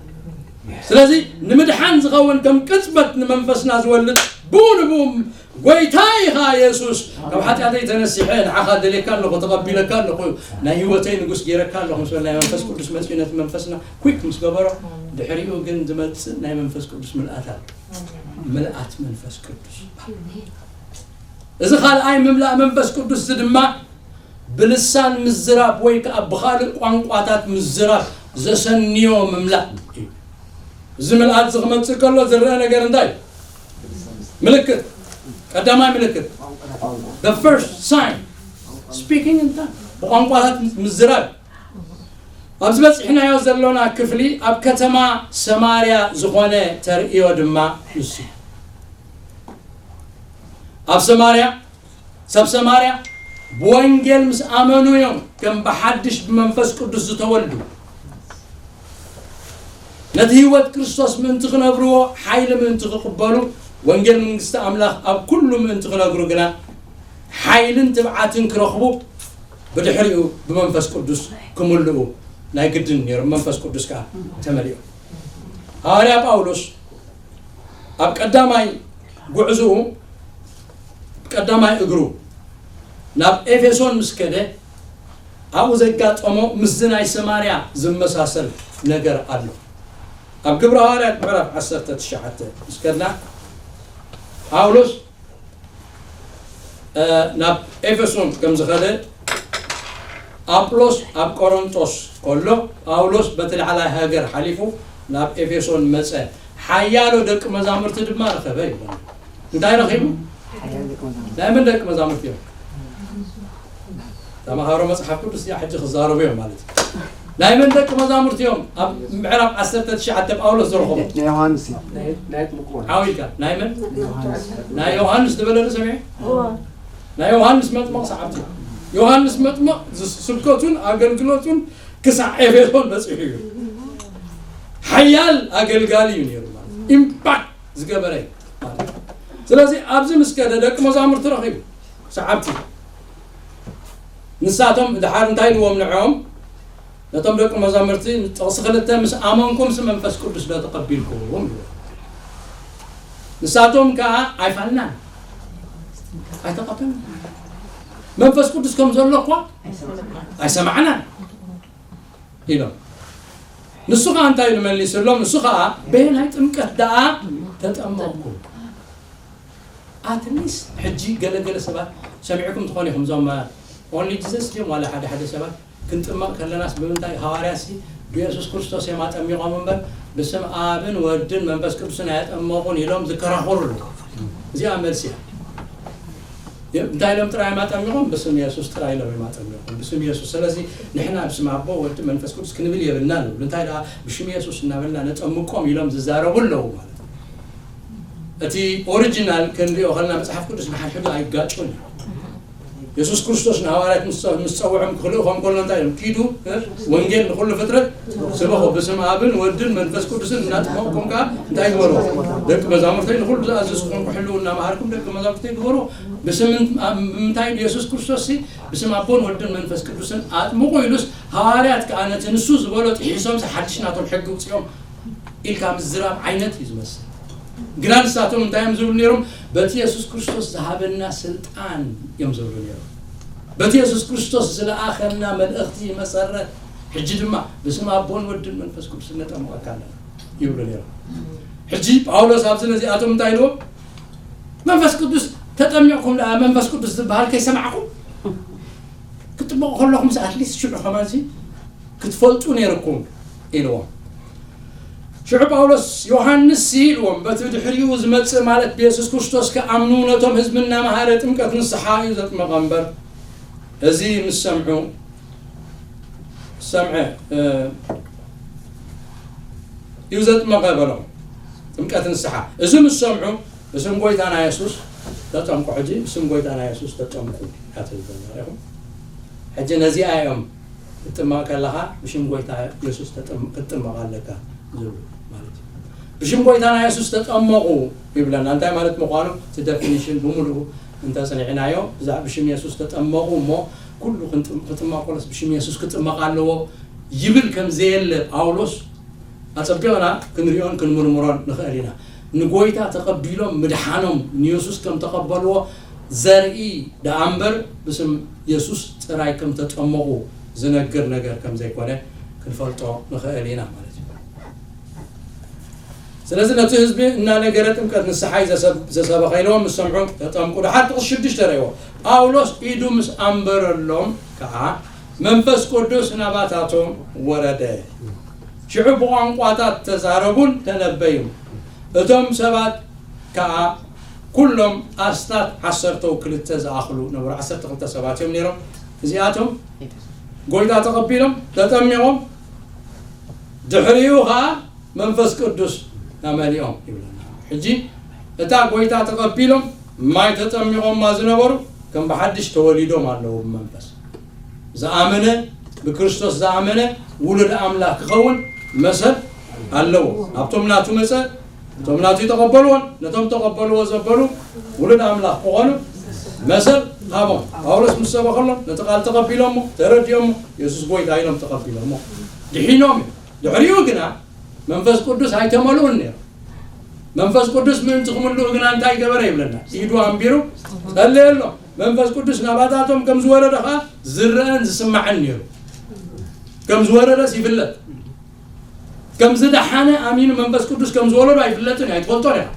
ስለዚ ንምድሓን ዝኸውን ከም ቅጽበት ንመንፈስና ዝወልድ ብኡ ንብኡ ጎይታ ኢኻ የሱስ፣ ካብ ሓጢኣተይ ተነሲሐ ንዓኻ ደልየካ ኣለኹ፣ ተቐቢለካ ኣለኹ፣ ናይ ህይወተይ ንጉስ ገይረካ ኣለኹ ምስ በለ፣ ናይ መንፈስ ቅዱስ መጺኡ ነቲ መንፈስና ኩክ ምስ ገበሮ፣ ድሕሪኡ ግን ዝመጽእ ናይ መንፈስ ቅዱስ ምልኣት ኣሎ። ምልኣት መንፈስ ቅዱስ። እዚ ካልኣይ ምምላእ መንፈስ ቅዱስ እዚ ድማ ብልሳን ምዝራብ ወይ ከኣ ብኻልእ ቋንቋታት ምዝራብ ዘሰንዮ ምምላእ እዩ። እዚ ምልኣት እዚ ክመጽእ ከሎ ዝረአ ነገር እንታይ እዩ? ምልክት፣ ቀዳማይ ምልክት፣ the first sign፣ speaking in tongues፣ ብቋንቋታት ምዝራብ። ኣብዚ በጺሕናዮ ዘሎና ክፍሊ ኣብ ከተማ ሰማርያ ዝኾነ ተርእዮ ድማ ንሱ እዩ። ኣብ ሰማርያ፣ ሰብ ሰማርያ ብወንጌል ምስ ኣመኑ እዮም ከም ብሓድሽ ብመንፈስ ቅዱስ ዝተወልዱ። ነቲ ህይወት ክርስቶስ ምእንቲ ክነብርዎ፣ ሓይሊ ምእንቲ ክቕበሉ፣ ወንጌል መንግስቲ ኣምላኽ ኣብ ኩሉ ምእንቲ ክነግሩ ግና፣ ሓይልን ትብዓትን ክረኽቡ፣ ብድሕሪኡ ብመንፈስ ቅዱስ ክምልኡ ናይ ግድን ነይሩ። መንፈስ ቅዱስ ከኣ ተመሊኡ። ሃዋርያ ጳውሎስ ኣብ ቀዳማይ ጉዕዝኡ፣ ቀዳማይ እግሩ ናብ ኤፌሶን ምስ ከደ፣ ኣብኡ ዘጋጠሞ ምስዚ ናይ ሰማርያ ዝመሳሰል ነገር ኣሎ። ኣብ ግብረ ሃዋርያት ምዕራፍ ዓሰርተ ትሽዓተ ምስ ከድና፣ ጳውሎስ፣ እ፣ ናብ ኤፌሶን ከም ዝኸደ፣ ኣጵሎስ ኣብ ቆሮንጦስ ከሎ፣ ጳውሎስ በቲ ላዕላይ ሃገር ሓሊፉ ናብ ኤፌሶን መጸ። ሓያሎ ደቂ መዛሙርቲ ድማ ረኸበ ይብለና። እንታይ ረኺቡ? ናይ መን ደቂ መዛሙርቲ እዮም? ተምሃሮ መጽሓፍ ቅዱስ እያ ሕጂ ክዛረቡ እዮም ማለት እዩ። ናይ መን ደቂ መዛሙርቲ እዮም ኣብ ምዕራፍ ዓሰርተ ትሽዓተ ጳውሎስ ዝረኸቦም? ናይ ዮሃንስ እዩ። ናይ፣ ናይ ኣጥምቁ። ዓው ኢልካ፣ ናይ መን? ናይ ዮሃንስ። ናይ ዮሃንስ ዝበለ ዶ ሰሚዐ? እወ። ናይ ዮሃንስ መጥምቕ ሰዓብቲ። ዮሃንስ መጥምቕ ዝ-፣ ስብከቱን ኣገልግሎቱን ክሳዕ ኤፌሶን በጺሑ እዩ። ሓያል ኣገልጋሊ እዩ ነይሩ ማለት እዩ። ኢምፓክት ዝገበረ እዩ ማለት እዩ። ስለዚ ኣብዚ ምስ ከደ ደቂ መዛሙርቲ ረኺቡ ሰዓብቲ። ንሳቶም ድሓር እንታይ ኢልዎም ንዕኦም? ነቶም ደቂ መዛሙርቲ ጥቕሲ ክልተ፣ "ምስ ኣመንኩምሲ መንፈስ ቅዱስ ዶ ተቐቢልኩም?" ይብሉ። ንሳቶም ከኣ፣ "ኣይፋልናን፣ ኣይተቐበልናን። መንፈስ ቅዱስ ከም ዘሎ እኳ ኣይሰማዕናን" ኢሎም። ንሱ ኸኣ እንታይ ኢሉ መሊስሎም? ንሱ ኸኣ፣ "በየናይ ጥምቀት ደኣ ተጠመቕኩም?" ኣትሊስት ሕጂ ገለገለ ሰባት ሰሚዕኩም ትኾኑ ኢኹም። እዞም ኦንሊ ጂሰስ ድዮም ዋላ ሓደ ሓደ ሰባት ክንጥመቕ ከለናስ ብምንታይ? ሃዋርያትሲ ብየሱስ ክርስቶስ እዮም ኣጠሚቖም እምበር ብስም ኣብን ወድን መንፈስ ቅዱስን ኣየጠመቑን ኢሎም ዝከራኸሩ ኣለዉ። እዚኣ መልሲ እያ። እንታይ ኢሎም ጥራይ እዮም ኣጠሚቖም? ብስም የሱስ ጥራይ ኢሎም እዮም ኣጠሚቖም፣ ብስም የሱስ። ስለዚ ንሕና ብስም ኣቦ፣ ወዲ፣ መንፈስ ቅዱስ ክንብል የብልናን ንብሉ። እንታይ ደኣ ብሽም የሱስ እናበልና ነጠምቆም ኢሎም ዝዛረቡ ኣለዉ ማለት እዩ። እቲ ኦሪጂናል ክንሪኦ ከለና መጽሓፍ ቅዱስ ንሓድሕዱ ኣይጋጩን እዩ። የሱስ ክርስቶስ ንሃዋርያት ምስ ምስ ጸውዖም ክልእኾም ከሎ እንታይ ኢሎም? "ኪዱ፣ እ፣ ወንጌል ንኹሉ ፍጥረት ስበኹ፣ ብስም ኣብን ወድን መንፈስ ቅዱስን እናጥመቕኩም ከኣ እንታይ ግበሩ? ደቂ መዛሙርተይ፣ ንኹሉ ዝኣዘዝኩኹም ክሕልዉ እናመሃርኩም ደቂ መዛሙርተይ ግበሩ። ብስም ኣብ ምንታይ ኢሉ የሱስ ክርስቶስ ሲ ብስም ኣቦን ወድን መንፈስ ቅዱስን ኣጥምቑ" ኢሉስ፣ ሃዋርያት ከኣ ነቲ ንሱ ዝበሎ ጥሒሶም ሓድሽ ናቶም ሕጊ ውጽኦም ኢልካ ምዝራብ ዓይነት እዩ ዝመስል። ግና ንሳቶም እንታይ እዮም ዝብሉ ነይሮም? "በቲ የሱስ ክርስቶስ ዝሃበና ስልጣን" እዮም ዝብሉ ነይሮም። "በቲ የሱስ ክርስቶስ ዝለኣኸና መልእኽቲ መሰረት፣ ሕጂ ድማ ብስም ኣቦን ወድን መንፈስ ቅዱስ ነጠምቐካ ኣለና" ይብሉ ነይሮም። ሕጂ ጳውሎስ ኣብዚ ነዚኣቶም እንታይ ኢልዎም? "መንፈስ ቅዱስ ተጠሚቕኩም ደኣ መንፈስ ቅዱስ ዝበሃል ከይሰማዕኩም? ክትጥመቑ ከለኹምስ ኣትሊስት ሽዑ ከማንሲ ክትፈልጡ ነይርኩም" ኢልዎም። ሽዑ ጳውሎስ፣ "ዮሃንስ ሲ" ኢልዎም፣ "በቲ ድሕሪኡ ዝመጽእ፣ ማለት ብየሱስ ክርስቶስ ክኣምኑ ነቶም ህዝቢ እናመሃረ ጥምቀት ንስሓ እዩ ዘጥመቐ እምበር፣ እዚ ምስ ሰምዑ፣ ሰምዐ፣ እ፣ እዩ ዘጥመቐ" በሎም። ጥምቀት ንስሓ። እዚ ምስ ሰምዑ፣ "ብስም ጎይታና የሱስ ተጠምቁ፣ ሕጂ ብስም ጎይታና የሱስ ተጠምቁ" እያ ትብል ዘላ ኢኹም። ሕጂ ነዚኣ እዮም፣ "ክትጥመቕ ከለኻ ብሽም ጎይታ የሱስ ተጠም-፣ ክትጥመቕ ኣለካ" ዝብሉ ማለት እዩ። "ብሽም ጎይታና የሱስ ተጠመቑ" ይብለና። እንታይ ማለት ምዃኑ እቲ ደፊኒሽን ብምሉኡ እንተጽኒዕናዮ፣ ብዛዕባ ብሽም የሱስ ተጠመቑ እሞ፣ ኩሉ ክንጥም-፣ ክጥመቕ ከሎስ ብሽም የሱስ ክጥመቕ ኣለዎ ይብል ከም ዘየለ ጳውሎስ ኣጸቢቕና ክንሪኦን ክንምርምሮን ንኽእል ኢና። ንጎይታ ተቐቢሎም ምድሓኖም ንየሱስ ከም ተቐበልዎ ዘርኢ ደኣ እምበር፣ ብስም የሱስ ጥራይ ከም ተጠመቑ ዝነግር ነገር ከም ዘይኮነ ክንፈልጦ ንኽእል ኢና ማለት እዩ። ስለዚ ነቲ ህዝቢ እናነገረ ጥምቀት ንስሓይ ዘሰብ-፣ ዘሰበኸ ኢልዎም ምስ ሰምዑ ተጠምቁ። ደሓር ጥቕሲ ሽዱሽተ ረእይዎ። ጳውሎስ ኢዱ ምስ ኣንበረሎም ከኣ መንፈስ ቅዱስ ናባታቶም ወረደ። ሽዑ ብቋንቋታት ተዛረቡን ተነበዩን። እቶም ሰባት ከኣ ኩሎም ኣስታት ዓሰርተው ክልተ ዝኣኽሉ ነበሩ። ዓሰርተ ክልተ ሰባት እዮም ነይሮም። እዚኣቶም ጎይታ ተቐቢሎም፣ ተጠሚቖም፣ ድሕሪኡ ኸኣ መንፈስ ቅዱስ ተመሊኦም ይብለና። ሕጂ እታ ጎይታ ተቐቢሎም ማይ ተጠሚቖማ ዝነበሩ ከም ብሓድሽ ተወሊዶም ኣለዉ ብመንፈስ። ዝኣመነ፣ ብክርስቶስ ዝኣመነ ውሉድ ኣምላኽ ክኸውን መሰል ኣለዎ። ናብቶም ናቱ መጸ፣ እቶም ናቱ ይተቐበልዎን ነቶም ተቐበልዎ ዘበሉ ውሉድ ኣምላኽ ክኾኑ መሰል ሃቦም። ጳውሎስ ምስ ሰበኸሎም ነቲ ቃል ተቐቢሎሞ፣ ተረዲኦሞ፣ የሱስ ጎይታ ኢሎም ተቐቢሎሞ ድሒኖም እዮም። ድሕሪኡ ግና መንፈስ ቅዱስ ኣይተመልኡን ነይሮም። መንፈስ ቅዱስ ምእንቲ ክምልኡ ግና እንታይ ገበረ ይብለና? ኢዱ ኣንቢሩ ጸለየሎም። መንፈስ ቅዱስ ናባታቶም ከም ዝወረደ ኸኣ ዝረአን ዝስማዕን ነይሩ። ከም ዝወረደስ ይፍለጥ። ከም ዝደሓነ ኣሚኑ መንፈስ ቅዱስ ከም ዝወረዶ ኣይፍለጥን እዩ፣ ኣይትፈልጦን ኢኻ።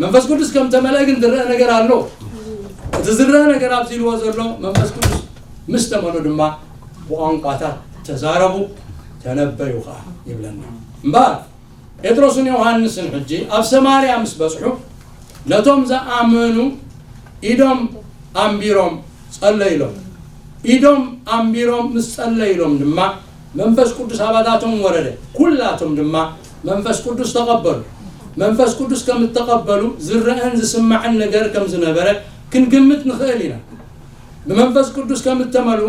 መንፈስ ቅዱስ ከም ተመልአ ግን ዝረአ ነገር ኣሎ። እቲ ዝረአ ነገር ኣብዚ ኢልዎ ዘሎ መንፈስ ቅዱስ ምስ ተመልኡ ድማ ብቋንቋታት ተዛረቡ፣ ተነበዩ ኸኣ ይብለና። እምበኣር ጴጥሮስን ዮሃንስን ሕጂ ኣብ ሰማርያ ምስ በጽሑ፣ ነቶም ዝኣመኑ ኢዶም ኣንቢሮም ጸለዩሎም። ኢዶም ኣንቢሮም ምስ ጸለዩሎም ድማ መንፈስ ቅዱስ ኣባታቶም ወረደ። ኩላቶም ድማ መንፈስ ቅዱስ ተቐበሉ። መንፈስ ቅዱስ ከም እተቐበሉ ዝረአን ዝስማዕን ነገር ከም ዝነበረ ክንግምት ንኽእል ኢና። ብመንፈስ ቅዱስ ከም እተመልኡ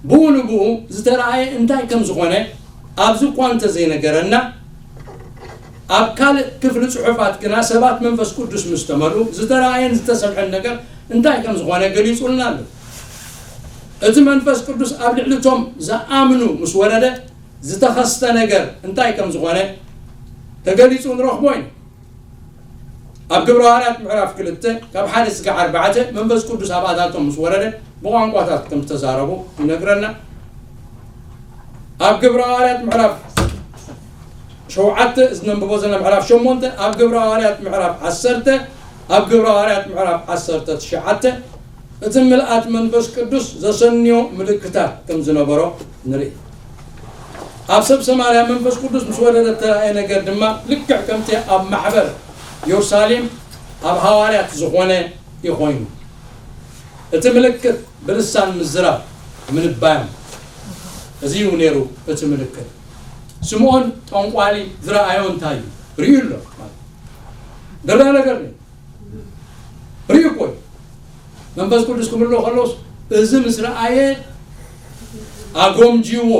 ብኡ ንብኡ ዝተረኣየ እንታይ ከም ዝኾነ ኣብዚ እኳ እንተዘይነገረና፣ ኣብ ካልእ ክፍሊ ጽሑፋት ግና ሰባት መንፈስ ቅዱስ ምስ ተመልኡ ዝተረኣየን ዝተሰምዐን ነገር እንታይ ከም ዝኾነ ገሊጹልና ኣሎ። እቲ መንፈስ ቅዱስ ኣብ ልዕሊ እቶም ዝኣምኑ ምስ ወረደ ዝተኸስተ ነገር እንታይ ከም ዝኾነ ተገሊጹ ንረኽቦ ኢና። ኣብ ግብረ ሃዋርያት ምዕራፍ ክልተ ካብ ሓደ እስካብ ኣርባዕተ መንፈስ ቅዱስ ኣብኣታቶም ምስ ወረደ ብቋንቋታት ከም ዝተዛረቡ ይነግረና። ኣብ ግብረ ሃዋርያት ምዕራፍ ሸውዓተ፣ እዚ ነንብቦ ዘለና ምዕራፍ ሸሞንተ፣ ኣብ ግብረ ሃዋርያት ምዕራፍ ዓሰርተ፣ ኣብ ግብረ ሃዋርያት ምዕራፍ ዓሰርተ ትሽዓተ እቲ ምልኣት መንፈስ ቅዱስ ዘሰንዮ ምልክታት ከም ዝነበሮ ንርኢ። ኣብ ሰብ ሰማርያ መንፈስ ቅዱስ ምስ ወረደ እተራእየ ነገር ድማ ልክዕ ከምቲ ኣብ ማሕበር የሩሳሌም ኣብ ሃዋርያት ዝኾነ እዩ ኮይኑ። እቲ ምልክት ብልሳን ምዝራብ ምንባዮም። እዚ እዩ ነይሩ እቲ ምልክት። ስምዖን ጠንቋሊ ዝረኣዮ እንታይ እዩ? ርእዩ ኣሎ ማለት ዝረአ ነገር እዩ። ርእዩ እኮ እዩ። መንፈስ ቅዱስ ክምልኦ ከሎስ እዚ ምስ ረኣየ ኣጎምጂዎ፣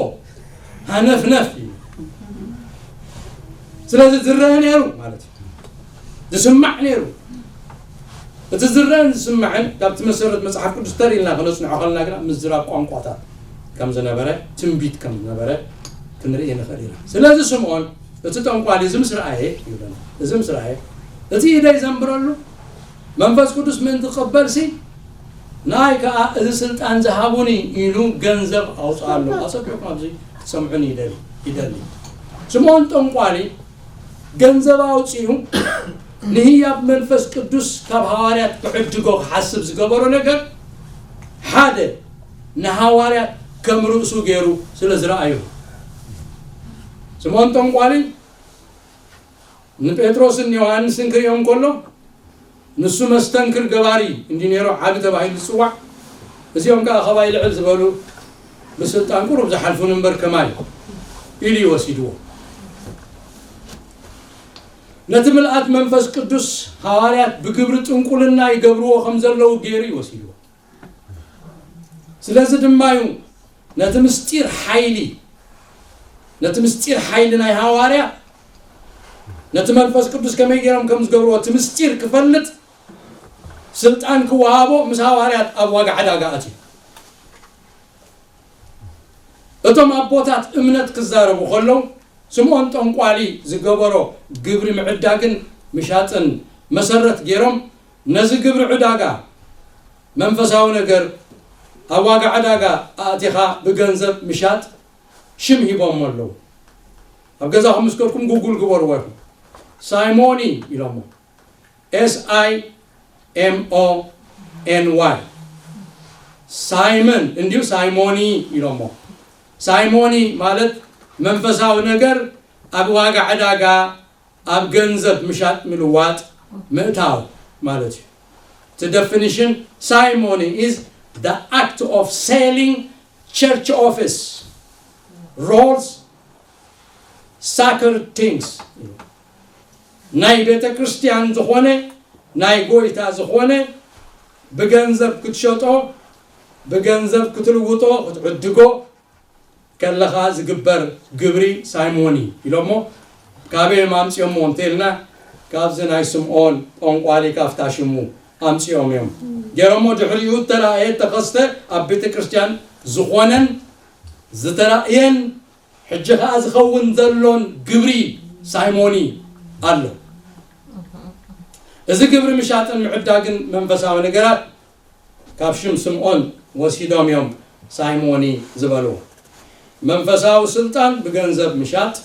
ሃነፍነፍ እዩ። ስለዚ ዝረአ ነይሩ ማለት እዩ። ዝስማዕ ነይሩ። እቲ ዝረአን ዝስማዕን ካብቲ መሰረት መጽሓፍ ቅዱስ ተር ኢልና ክነጽንዖ ከለና ግና ምዝራብ ቋንቋታት ከም ዝነበረ፣ ትንቢት ከም ዝነበረ ክንርኢ ንኽእል ኢና። ስለዚ ስምዖን እቲ ጠንቋሊ እዚ ምስ ረኣየ ይብለና፣ እዚ ምስ ረኣየ እቲ ኢደይ ዘንብረሉ መንፈስ ቅዱስ ምእንቲ ክቕበልሲ ንኣይ ከኣ እዚ ስልጣን ዝሃቡኒ ኢሉ ገንዘብ ኣውፅኣሉ። ኣጸቢቕኩም ኣብዚ ክትሰምዑኒ ይደሊ ይደሊ። ስምዖን ጠንቋሊ ገንዘብ ኣውፂኡ ንህያብ መንፈስ ቅዱስ ካብ ሃዋርያት ክዕድጎ ክሓስብ ዝገበሮ ነገር ሓደ ንሃዋርያት ከም ርእሱ ገይሩ ስለ ዝረኣዩ። ስምዖን ጠንቋሊ ንጴጥሮስን ዮሃንስን ክርእዮም ከሎ ንሱ መስተንክር ገባሪ እንዲ ነይሩ ዓቢ ተባሂሉ ዝፅዋዕ፣ እዚኦም ከዓ ካባይ ልዕል ዝበሉ ብስልጣን ቁሩብ ዝሓልፉን እምበር ከማይ ኢሉ ይወሲድዎ። ነቲ ምልኣት መንፈስ ቅዱስ ሃዋርያት ብግብሪ ጥንቁልና ይገብርዎ ከም ዘለዉ ገይሩ ይወሲድዎ። ስለዚ ድማ እዩ ነቲ ምስጢር ሓይሊ ነቲ ምስጢር ሓይሊ ናይ ሃዋርያ ነቲ መንፈስ ቅዱስ ከመይ ገይሮም ከም ዝገብርዎ እቲ ምስጢር ክፈልጥ ስልጣን ክወሃቦ ምስ ሃዋርያት ኣብ ዋጋ ዕዳጋ ኣትዩ። እቶም ኣቦታት እምነት ክዛረቡ ከለዉ ስምዖን ጠንቋሊ ዝገበሮ ግብሪ ምዕዳግን ምሻጥን መሰረት ገይሮም ነዚ ግብሪ ዕዳጋ መንፈሳዊ ነገር ኣብ ዋጋ ዕዳጋ ኣእቲኻ ብገንዘብ ምሻጥ ሽም ሂቦሞ ኣለዉ። ኣብ ገዛኹም ምስ ከድኩም ጉጉል ግበርዎ ኢኹም። ሳይሞኒ ኢሎሞ። S I M O N Y። ሳይመን እንዲሁ ሳይሞኒ ኢሎሞ። ሳይሞኒ ማለት መንፈሳዊ ነገር ኣብ ዋጋ ዕዳጋ ኣብ ገንዘብ ምሻጥ ምልዋጥ ምእታው ማለት እዩ። The definition simony is the act of selling church office rolls sacred things ናይ ቤተ ክርስቲያን ዝኾነ ናይ ጎይታ ዝኾነ ብገንዘብ ክትሸጦ ብገንዘብ ክትልውጦ ክትዕድጎ ከለኻ ዝግበር ግብሪ ሳይሞኒ ኢሎሞ። ካበይ እዮም ኣምፅኦሞ እንተልና ካብዚ ናይ ስምዖን ጠንቋሊ ካብታ ሽሙ ኣምፅኦም እዮም ገይሮሞ። ድሕሪኡ እተራእየ ተኸስተ ኣብ ቤተ ክርስቲያን ዝኾነን ዝተራእየን ሕጂ ከዓ ዝኸውን ዘሎን ግብሪ ሳይሞኒ ኣሎ። እዚ ግብሪ ምሻጥን ምዕዳግን መንፈሳዊ ነገራት ካብ ሽም ስምዖን ወሲዶም እዮም ሳይሞኒ ዝበልዎ። መንፈሳዊ ስልጣን ብገንዘብ ምሻጥ፣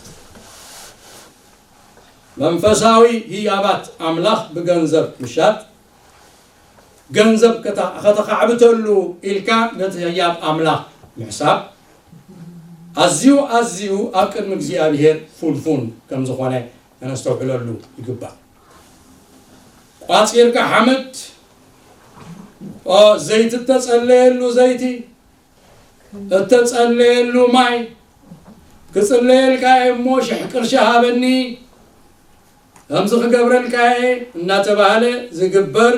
መንፈሳዊ ህያባት ኣምላኽ ብገንዘብ ምሻጥ፣ ገንዘብ ከተኻዕብተሉ ኢልካ ነቲ ህያብ ኣምላኽ ምሕሳብ ኣዝዩ ኣዝዩ ኣብ ቅድሚ እግዚኣብሔር ፉንፉን ከም ዝኾነ ከነስተውዕለሉ ይግባእ። ቋፂርካ ሓመድ፣ ዘይቲ እተፀለየሉ ዘይቲ፣ እተፀለየሉ ማይ፣ ክፅለየልካ እየ እሞ ሽሕ ቅርሺ ሃበኒ፣ ከምዚ ክገብረልካ እየ እናተባህለ ዝግበር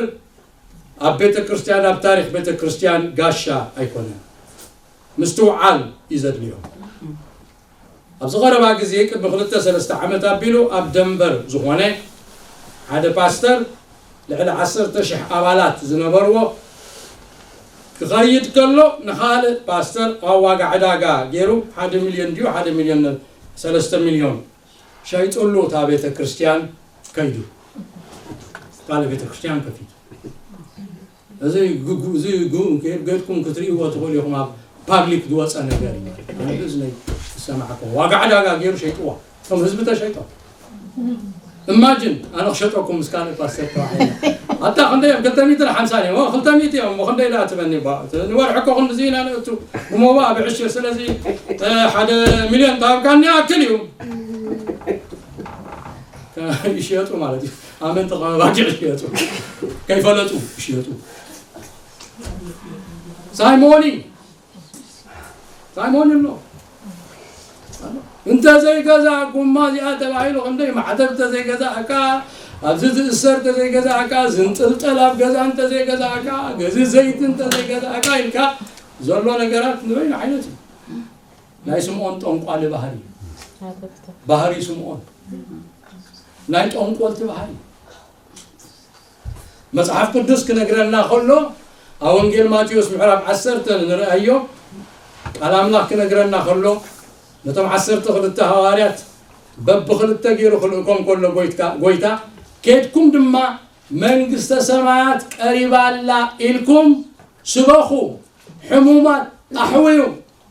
ኣብ ቤተ ክርስቲያን ኣብ ታሪክ ቤተ ክርስቲያን ጋሻ ኣይኮነን። ምስትውዓል እዩ ዘድልዮ። ኣብዚ ቀረባ ግዜ ቅድሚ ክልተ ሰለስተ ዓመት ኣቢሉ ኣብ ደንቨር ዝኾነ ሓደ ፓስተር ልዕሊ ዓሰርተ ሽሕ ኣባላት ዝነበርዎ ክኸይድ ከሎ ንኻልእ ፓስተር ኣብ ዋጋ ዕዳጋ ገይሩ ሓደ ሚልዮን ድዩ ሓደ ሚልዮን ሰለስተ ሚልዮን ሸይጥሉ እታ ቤተ ክርስቲያን ከይዱ ካልእ ቤተ ክርስቲያን ከፊቱ። እዚ ግጉ እዚ ግጉ ገድኩም ክትርእይዎ ትኽእሉ ኢኹም። ኣብ ፓብሊክ ዝወፀ ነገር እዩ። ኣነ እዚ ናይ ዝሰማዕኩ ዋጋ ዕዳጋ ገይሩ ሸይጥዋ እቶም ህዝቢ ተሸይጦም። እማጅን ኣነ ክሸጠኩም ምስ ካልእ ፓስተር ተባሂለ ኣታ ክንደይ እዮም ክልተ ሚእትን ሓምሳን እዮም ክልተ ሚእቲ እዮም እሞ ክንደይ ደኣ ትበኒ ባ ንወርሒ እኮ ክንድዚ ኢና ንእቱ ብሞባእ ብዕሽር ስለዚ ሓደ ሚልዮን ታብካኒ ኣክል እዩ ይሽየጡ ማለት እዩ። ኣመንቲ ከመባጊዕ ይሽየጡ ከይፈለጡ ይሽየጡ። ሳይሞኒ ሳይሞኒ ኣሎ። እንተዘይገዛእኩማ እዚኣ ተባሂሉ ክንደይ ማዕተብ እንተዘይገዛእካ፣ ኣብዚ ዝእሰር እንተዘይገዛእካ፣ ዝንጥልጠል ኣብ ገዛ እንተዘይገዛእካ፣ ገዚ ዘይቲ እንተዘይገዛእካ ኢልካ ዘሎ ነገራት ንበይኑ ዓይነት እዩ። ናይ ስምዖን ጠንቋሊ ባህሪ እዩ። ባህሪ ስምዖን ናይ ጠንቆልቲ ባህሪ እዩ። መጽሓፍ ቅዱስ ክነግረና ከሎ፣ ኣብ ወንጌል ማቴዎስ ምዕራፍ ዓሰርተ ንርኣዮ። ቃል ኣምላኽ ክነግረና ከሎ፣ ነቶም ዓሰርተ ክልተ ሃዋርያት በብኽልተ ገይሩ ክልእኮም ከሎ፣ ጎይትካ- ጎይታ፣ "ኬድኩም ድማ መንግስተ ሰማያት ቀሪባ ኣላ ኢልኩም ስበኹ፣ ሕሙማት ኣሕውዩ፣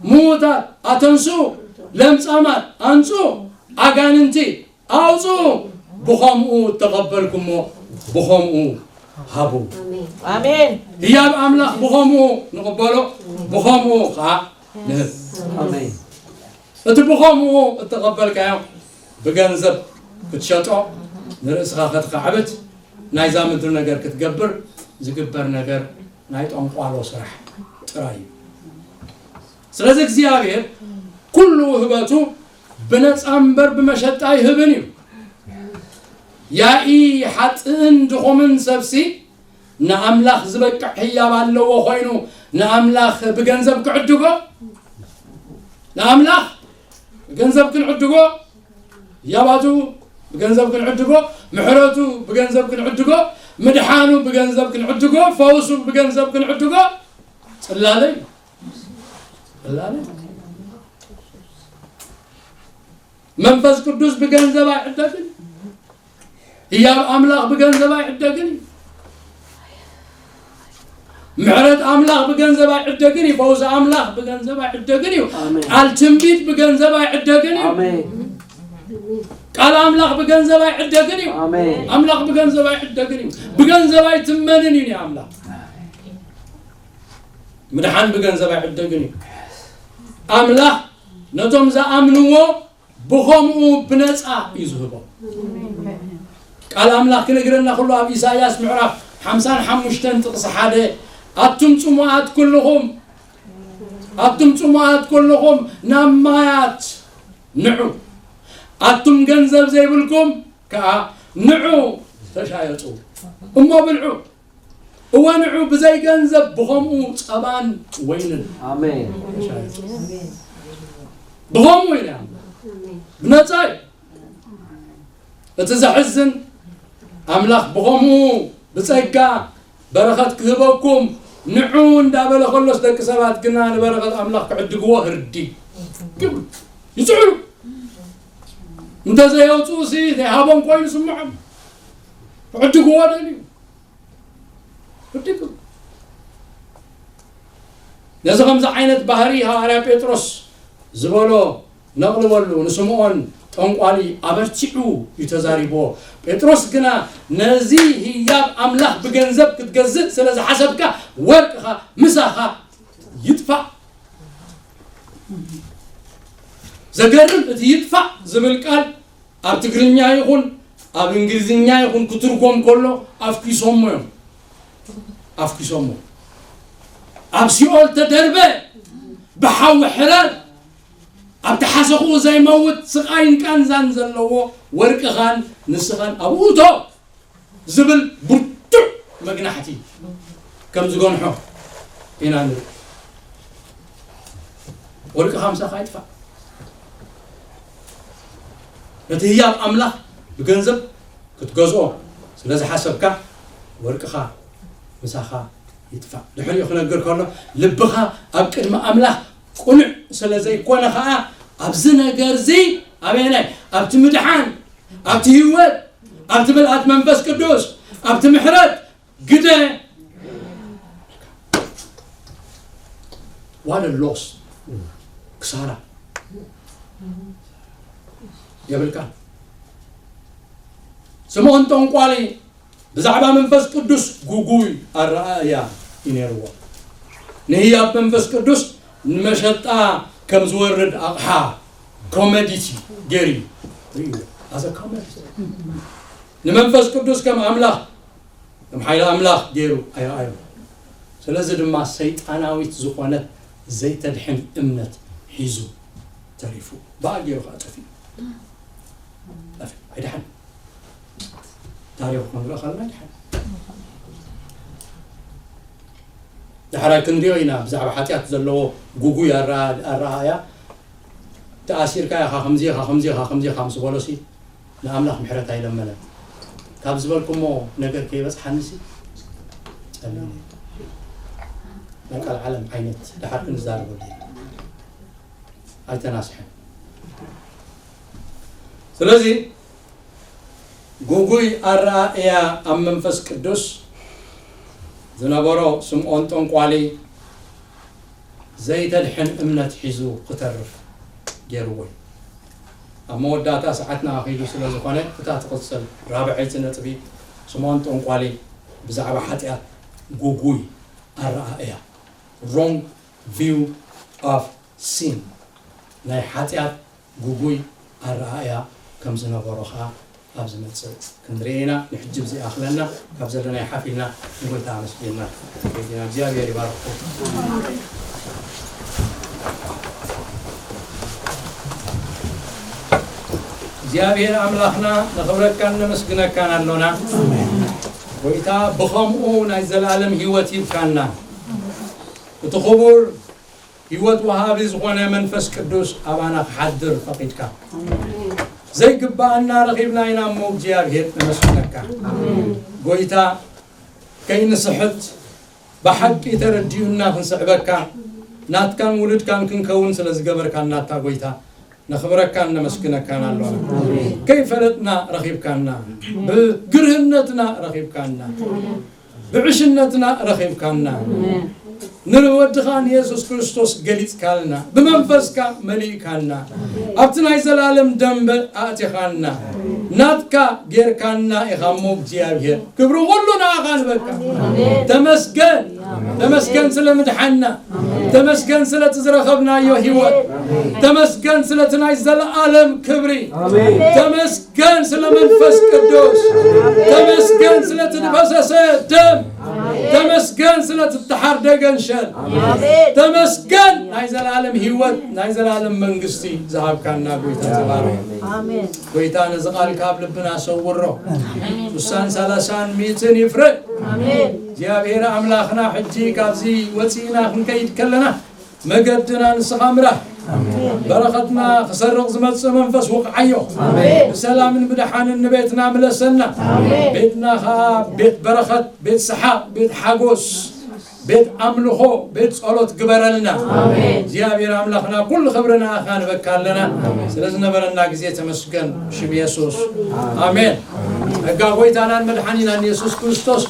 ምዉታት ኣተንስኡ፣ ለምጻማት ኣንጹ፣ ኣጋንንቲ ኣውጽኡ፣ ብኸምኡ እተቐበልኩሞ ብኸምኡ ሃቡ።" ኣሜን። ህያብ ኣምላኽ ብኸምኡ ንቕበሎ፣ ብኸምኡ ኸዓ ንህብ። ኣሜን። እቲ ብኸምኡ እተቐበልካዮ ብገንዘብ ክትሸጦ፣ ንርእስኻ ከተኻዕብት፣ ናይዛ ምድሪ ነገር ክትገብር ዝግበር ነገር ናይ ጠንቋሎ ስራሕ ጥራይ እዩ። ስለዚ እግዚኣብሔር ኩሉ ውህበቱ ብነጻ እምበር ብመሸጣ ኣይህብን እዩ። ያኢ ሓጥእን ድኹምን ሰብሲ ንኣምላኽ ዝበቅዕ ህያብ ኣለዎ ኮይኑ፣ ንኣምላኽ ብገንዘብ ክዕድጎ? ንኣምላኽ ብገንዘብ ክንዕድጎ? ህያባቱ ብገንዘብ ክንዕድጎ? ምሕረቱ ብገንዘብ ክንዕድጎ? ምድሓኑ ብገንዘብ ክንዕድጎ? ፈውሱ ብገንዘብ ክንዕድጎ? ጽላለ እዩ። ጽላለ። መንፈስ ቅዱስ ብገንዘብ ኣይዕደግን። ህያብ ኣምላኽ ብገንዘብ ኣይዕደግን እዩ። ምሕረት ኣምላኽ ብገንዘብ ኣይዕደግን እዩ። ፈውሲ ኣምላኽ ብገንዘብ ኣይዕደግን እዩ። ኣሜን። ቃል ትንቢት ብገንዘብ ኣይዕደግን እዩ። ኣሜን። ቃል ኣምላኽ ብገንዘብ ኣይዕደግን እዩ። ኣሜን። ኣምላኽ ብገንዘብ ኣይዕደግን እዩ። ብገንዘብ ኣይትመንን እዩ ኣምላኽ። ምድሓን ብገንዘብ ኣይዕደግን እዩ። ኣምላኽ ነቶም ዝኣምንዎ ብኸምኡ ብነጻ እዩ ዝህቦም። ቃል ኣምላኽ ክነግረና ከሎ ኣብ ኢሳይያስ ምዕራፍ ሓምሳን ሓሙሽተን ጥቕሲ ሓደ፣ "ኣቱም ጽሙኣት ኩልኹም፣ ኣቱም ጽሙኣት ኩልኹም ናብ ማያት ንዑ፣ ኣቱም ገንዘብ ዘይብልኩም ከኣ ንዑ ተሻየጡ እሞ ብልዑ፣ እወ ንዑ ብዘይ ገንዘብ ብኸምኡ ጸባን ወይንን ኣሜን። ተሻየጡ፣ ብኸምኡ ኢለ ብነጻ እዩ።" እቲ ዘሕዝን፣ ኣምላኽ ብኸምኡ ብጸጋ በረኸት ክህበኩም ንዑ እንዳበለ ከሎስ፣ ደቂ ሰባት ግና ንበረኸት ኣምላኽ ክዕድግዎ ህርዲ ግብሩ ይጽዕሩ። እንተዘየውጽኡ ሲ ዘይሃቦም ኮይኑ ስምዖም ክዕድግዎ ደልዩ። ህርዲ ግብሩ። ነዚ ከምዚ ዓይነት ባህሪ ሃዋርያ ጴጥሮስ ዝበሎ ነቕልበሉ፣ ንስምዖን ጠንቋሊ ኣበርቲዑ እዩ ተዛሪብዎ። ጴጥሮስ ግና፣ "ነዚ ህያብ ኣምላኽ ብገንዘብ ክትገዝእ ስለ ዝሓሰብካ፣ ወርቅኻ ምሳኻ ይጥፋእ።" ዘገርም፣ እቲ "ይጥፋእ" ዝብል ቃል ኣብ ትግርኛ ይኹን ኣብ እንግሊዝኛ ይኹን ክትርጎም ከሎ፣ ኣፍኪሶሞ እዮም። ኣፍኪሶሞ። ኣብ ሲኦል ተደርበ፣ ብሓዊ ሕረር፣ ኣብቲ ሓሰኽኡ ዘይመውት ስቓይን ቃንዛን ዘለዎ ወርቅኻን ንስኻን ኣብኡ እቶ ዝብል ብርቱዕ መግናሕቲ ከም ዝገንሖ ኢና ንርኢ። ወርቅኻ ምሳኻ ኣይጥፋእ። ነቲ ህያብ ኣምላኽ ብገንዘብ ክትገዝኦ ስለ ዝሓሰብካ፣ ወርቅኻ ምሳኻ ይጥፋእ። ድሕሪኡ ክነግር ከሎ፣ ልብኻ ኣብ ቅድሚ ኣምላኽ ቅኑዕ ስለ ዘይኮነ ኸኣ፣ ኣብዚ ነገርዚ፣ ኣበየናይ? ኣብቲ ምድሓን፣ ኣብቲ ህይወት፣ ኣብቲ ምልኣት መንፈስ ቅዱስ፣ ኣብቲ ምሕረት፣ ግደ ዋለ ሎስ ክሳራ የብልካ። ስምዖን ጠንቋሊ ብዛዕባ መንፈስ ቅዱስ ጉጉይ ኣረኣእያ እዩ ነይርዎ። ንህያብ መንፈስ ቅዱስ ንመሸጣ ከም ዝወርድ ኣቕሓ፣ ኮመዲቲ ገይሩ እዩ ርእይዎ። ኣዘ ኮመዲቲ ንመንፈስ ቅዱስ ከም ኣምላኽ፣ ከም ሓይሊ ኣምላኽ ገይሩ ኣይረኣዮ። ስለዚ ድማ ሰይጣናዊት ዝኾነት ዘይተድሕን እምነት ሒዙ ተሪፉ። ብኣ ገይሩ ከዓ ጠፊኡ። ጠፊኡ። ኣይደሓን። ታሪኹ ክንርኢ ከለና ኣይደሓን። ዳሕራይ ክንሪኦ ኢና ብዛዕባ ሓጢኣት ዘለዎ ጉጉይ ኣረኣ-፣ ኣረኣእያ። ተኣሲርካ ኢኻ ከምዚ ኢኻ፣ ከምዚ ኢኻ፣ ከምዚ ኢኻ ምስ በሎሲ ንኣምላኽ ምሕረት ኣይለመነን። ካብ ዝበልኩሞ ነገር ከይበጽሓንሲ ጸሊለ። ናይ ቀልዓለም ዓይነት ድሓር ክንዛረበሉ ኢና። ኣይተናስሐን። ስለዚ ጉጉይ ኣረኣእያ ኣብ መንፈስ ቅዱስ ዝነበሮ ስምዖን ጠንቋሊ ዘይተድሕን እምነት ሒዙ ክተርፍ ገይርዎ እዩ። ኣብ መወዳእታ ሰዓትና ኣኺሉ ስለ ዝኾነ፣ እታ ትቕጽል ራብዐይቲ ነጥቢ፣ ስምዖን ጠንቋሊ ብዛዕባ ሓጢኣት ጉጉይ ኣረኣእያ፣ wrong view of sin፣ ናይ ሓጢኣት ጉጉይ ኣረኣእያ ከም ዝነበሮ ኸኣ ኣብ ዝመጽእ ክንርኢ ኢና። ንሕጂ ብዚ ይኣኽለና። ካብ ዘለናዮ ሓፍ ኢልና ንጎይታ ኣመስጊንና ኢና። እግዚኣብሔር ይባርኽኩም። እግዚኣብሔር ኣምላኽና፣ ነኽብረካን ነመስግነካን ኣሎና። ጎይታ፣ ብኸምኡ ናይ ዘለኣለም ህይወት ሂብካና። እቲ ክቡር ህይወት ወሃቢ ዝኾነ መንፈስ ቅዱስ ኣባና ክሓድር ፈቒድካ። ዘይግብኣና ረኺብና ኢና እሞ እግዚኣብሔር ነመስግነካ። ጎይታ፣ ከይንስሕት ብሓቂ ተረዲኡና ክንስዕበካ፣ ናትካን ውሉድካን ክንከውን ስለ ዝገበርካና እታ ጎይታ፣ ነኽብረካን ነመስግነካን ኣሎና። ከይፈለጥና ረኺብካና፣ ብግርህነትና ረኺብካና፣ ብዕሽነትና ረኺብካና፣ ንወድኻ ንየሱስ ክርስቶስ ገሊጽካልና፣ ብመንፈስካ መሊእካና፣ ኣብቲ ናይ ዘላለም ደንበ ኣእቲኻና፣ ናትካ ጌርካና ኢኻ እሞ እግዚኣብሔር። ክብሪ ኩሉ ንኣኻ ንበካ። ተመስገን፣ ተመስገን ስለ ምድሓና፣ ተመስገን ስለቲ ዝረኸብናዮ ህይወት፣ ተመስገን ስለቲ ናይ ዘለኣለም ክብሪ፣ ተመስገን ስለ መንፈስ ቅዱስ፣ ተመስገን ስለቲ ዝፈሰሰ ደም፣ ተመስገን ስለቲ እተሓርደ ገንሸል፣ ተመስገን ናይ ዘለኣለም ህይወት፣ ናይ ዘለኣለም መንግስቲ ዝሃብካና ጎይታ ተባረኽ። ጎይታ ነዚ ቃልካ ኣብ ልብና ሰውሮ። ስሳን ሰላሳን ሚእትን ይፍረ። እግዚኣብሔር ኣምላኽና፣ ሕጂ ካብዚ ወፂእና ክንከይድ ከለና መገድና ንስኻ ምራህ። በረኸትና ክሰርቕ ዝመጽእ መንፈስ ውቕዓዮ። ብሰላምን ብደሓንን ንቤትና ምለሰና። ቤትና ኸኣ ቤት በረኸት፣ ቤት ሰሓቕ፣ ቤት ሓጎስ፣ ቤት ኣምልኾ፣ ቤት ጸሎት ግበረልና። እግዚኣብሔር ኣምላኽና፣ ኩሉ ክብሪ ንኣኻ ንበካ ኣለና። ስለ ዝነበረና ግዜ ተመስገን። ሽም የሱስ ኣሜን። ጸጋ ጎይታናን መድሓኒናን የሱስ ክርስቶስ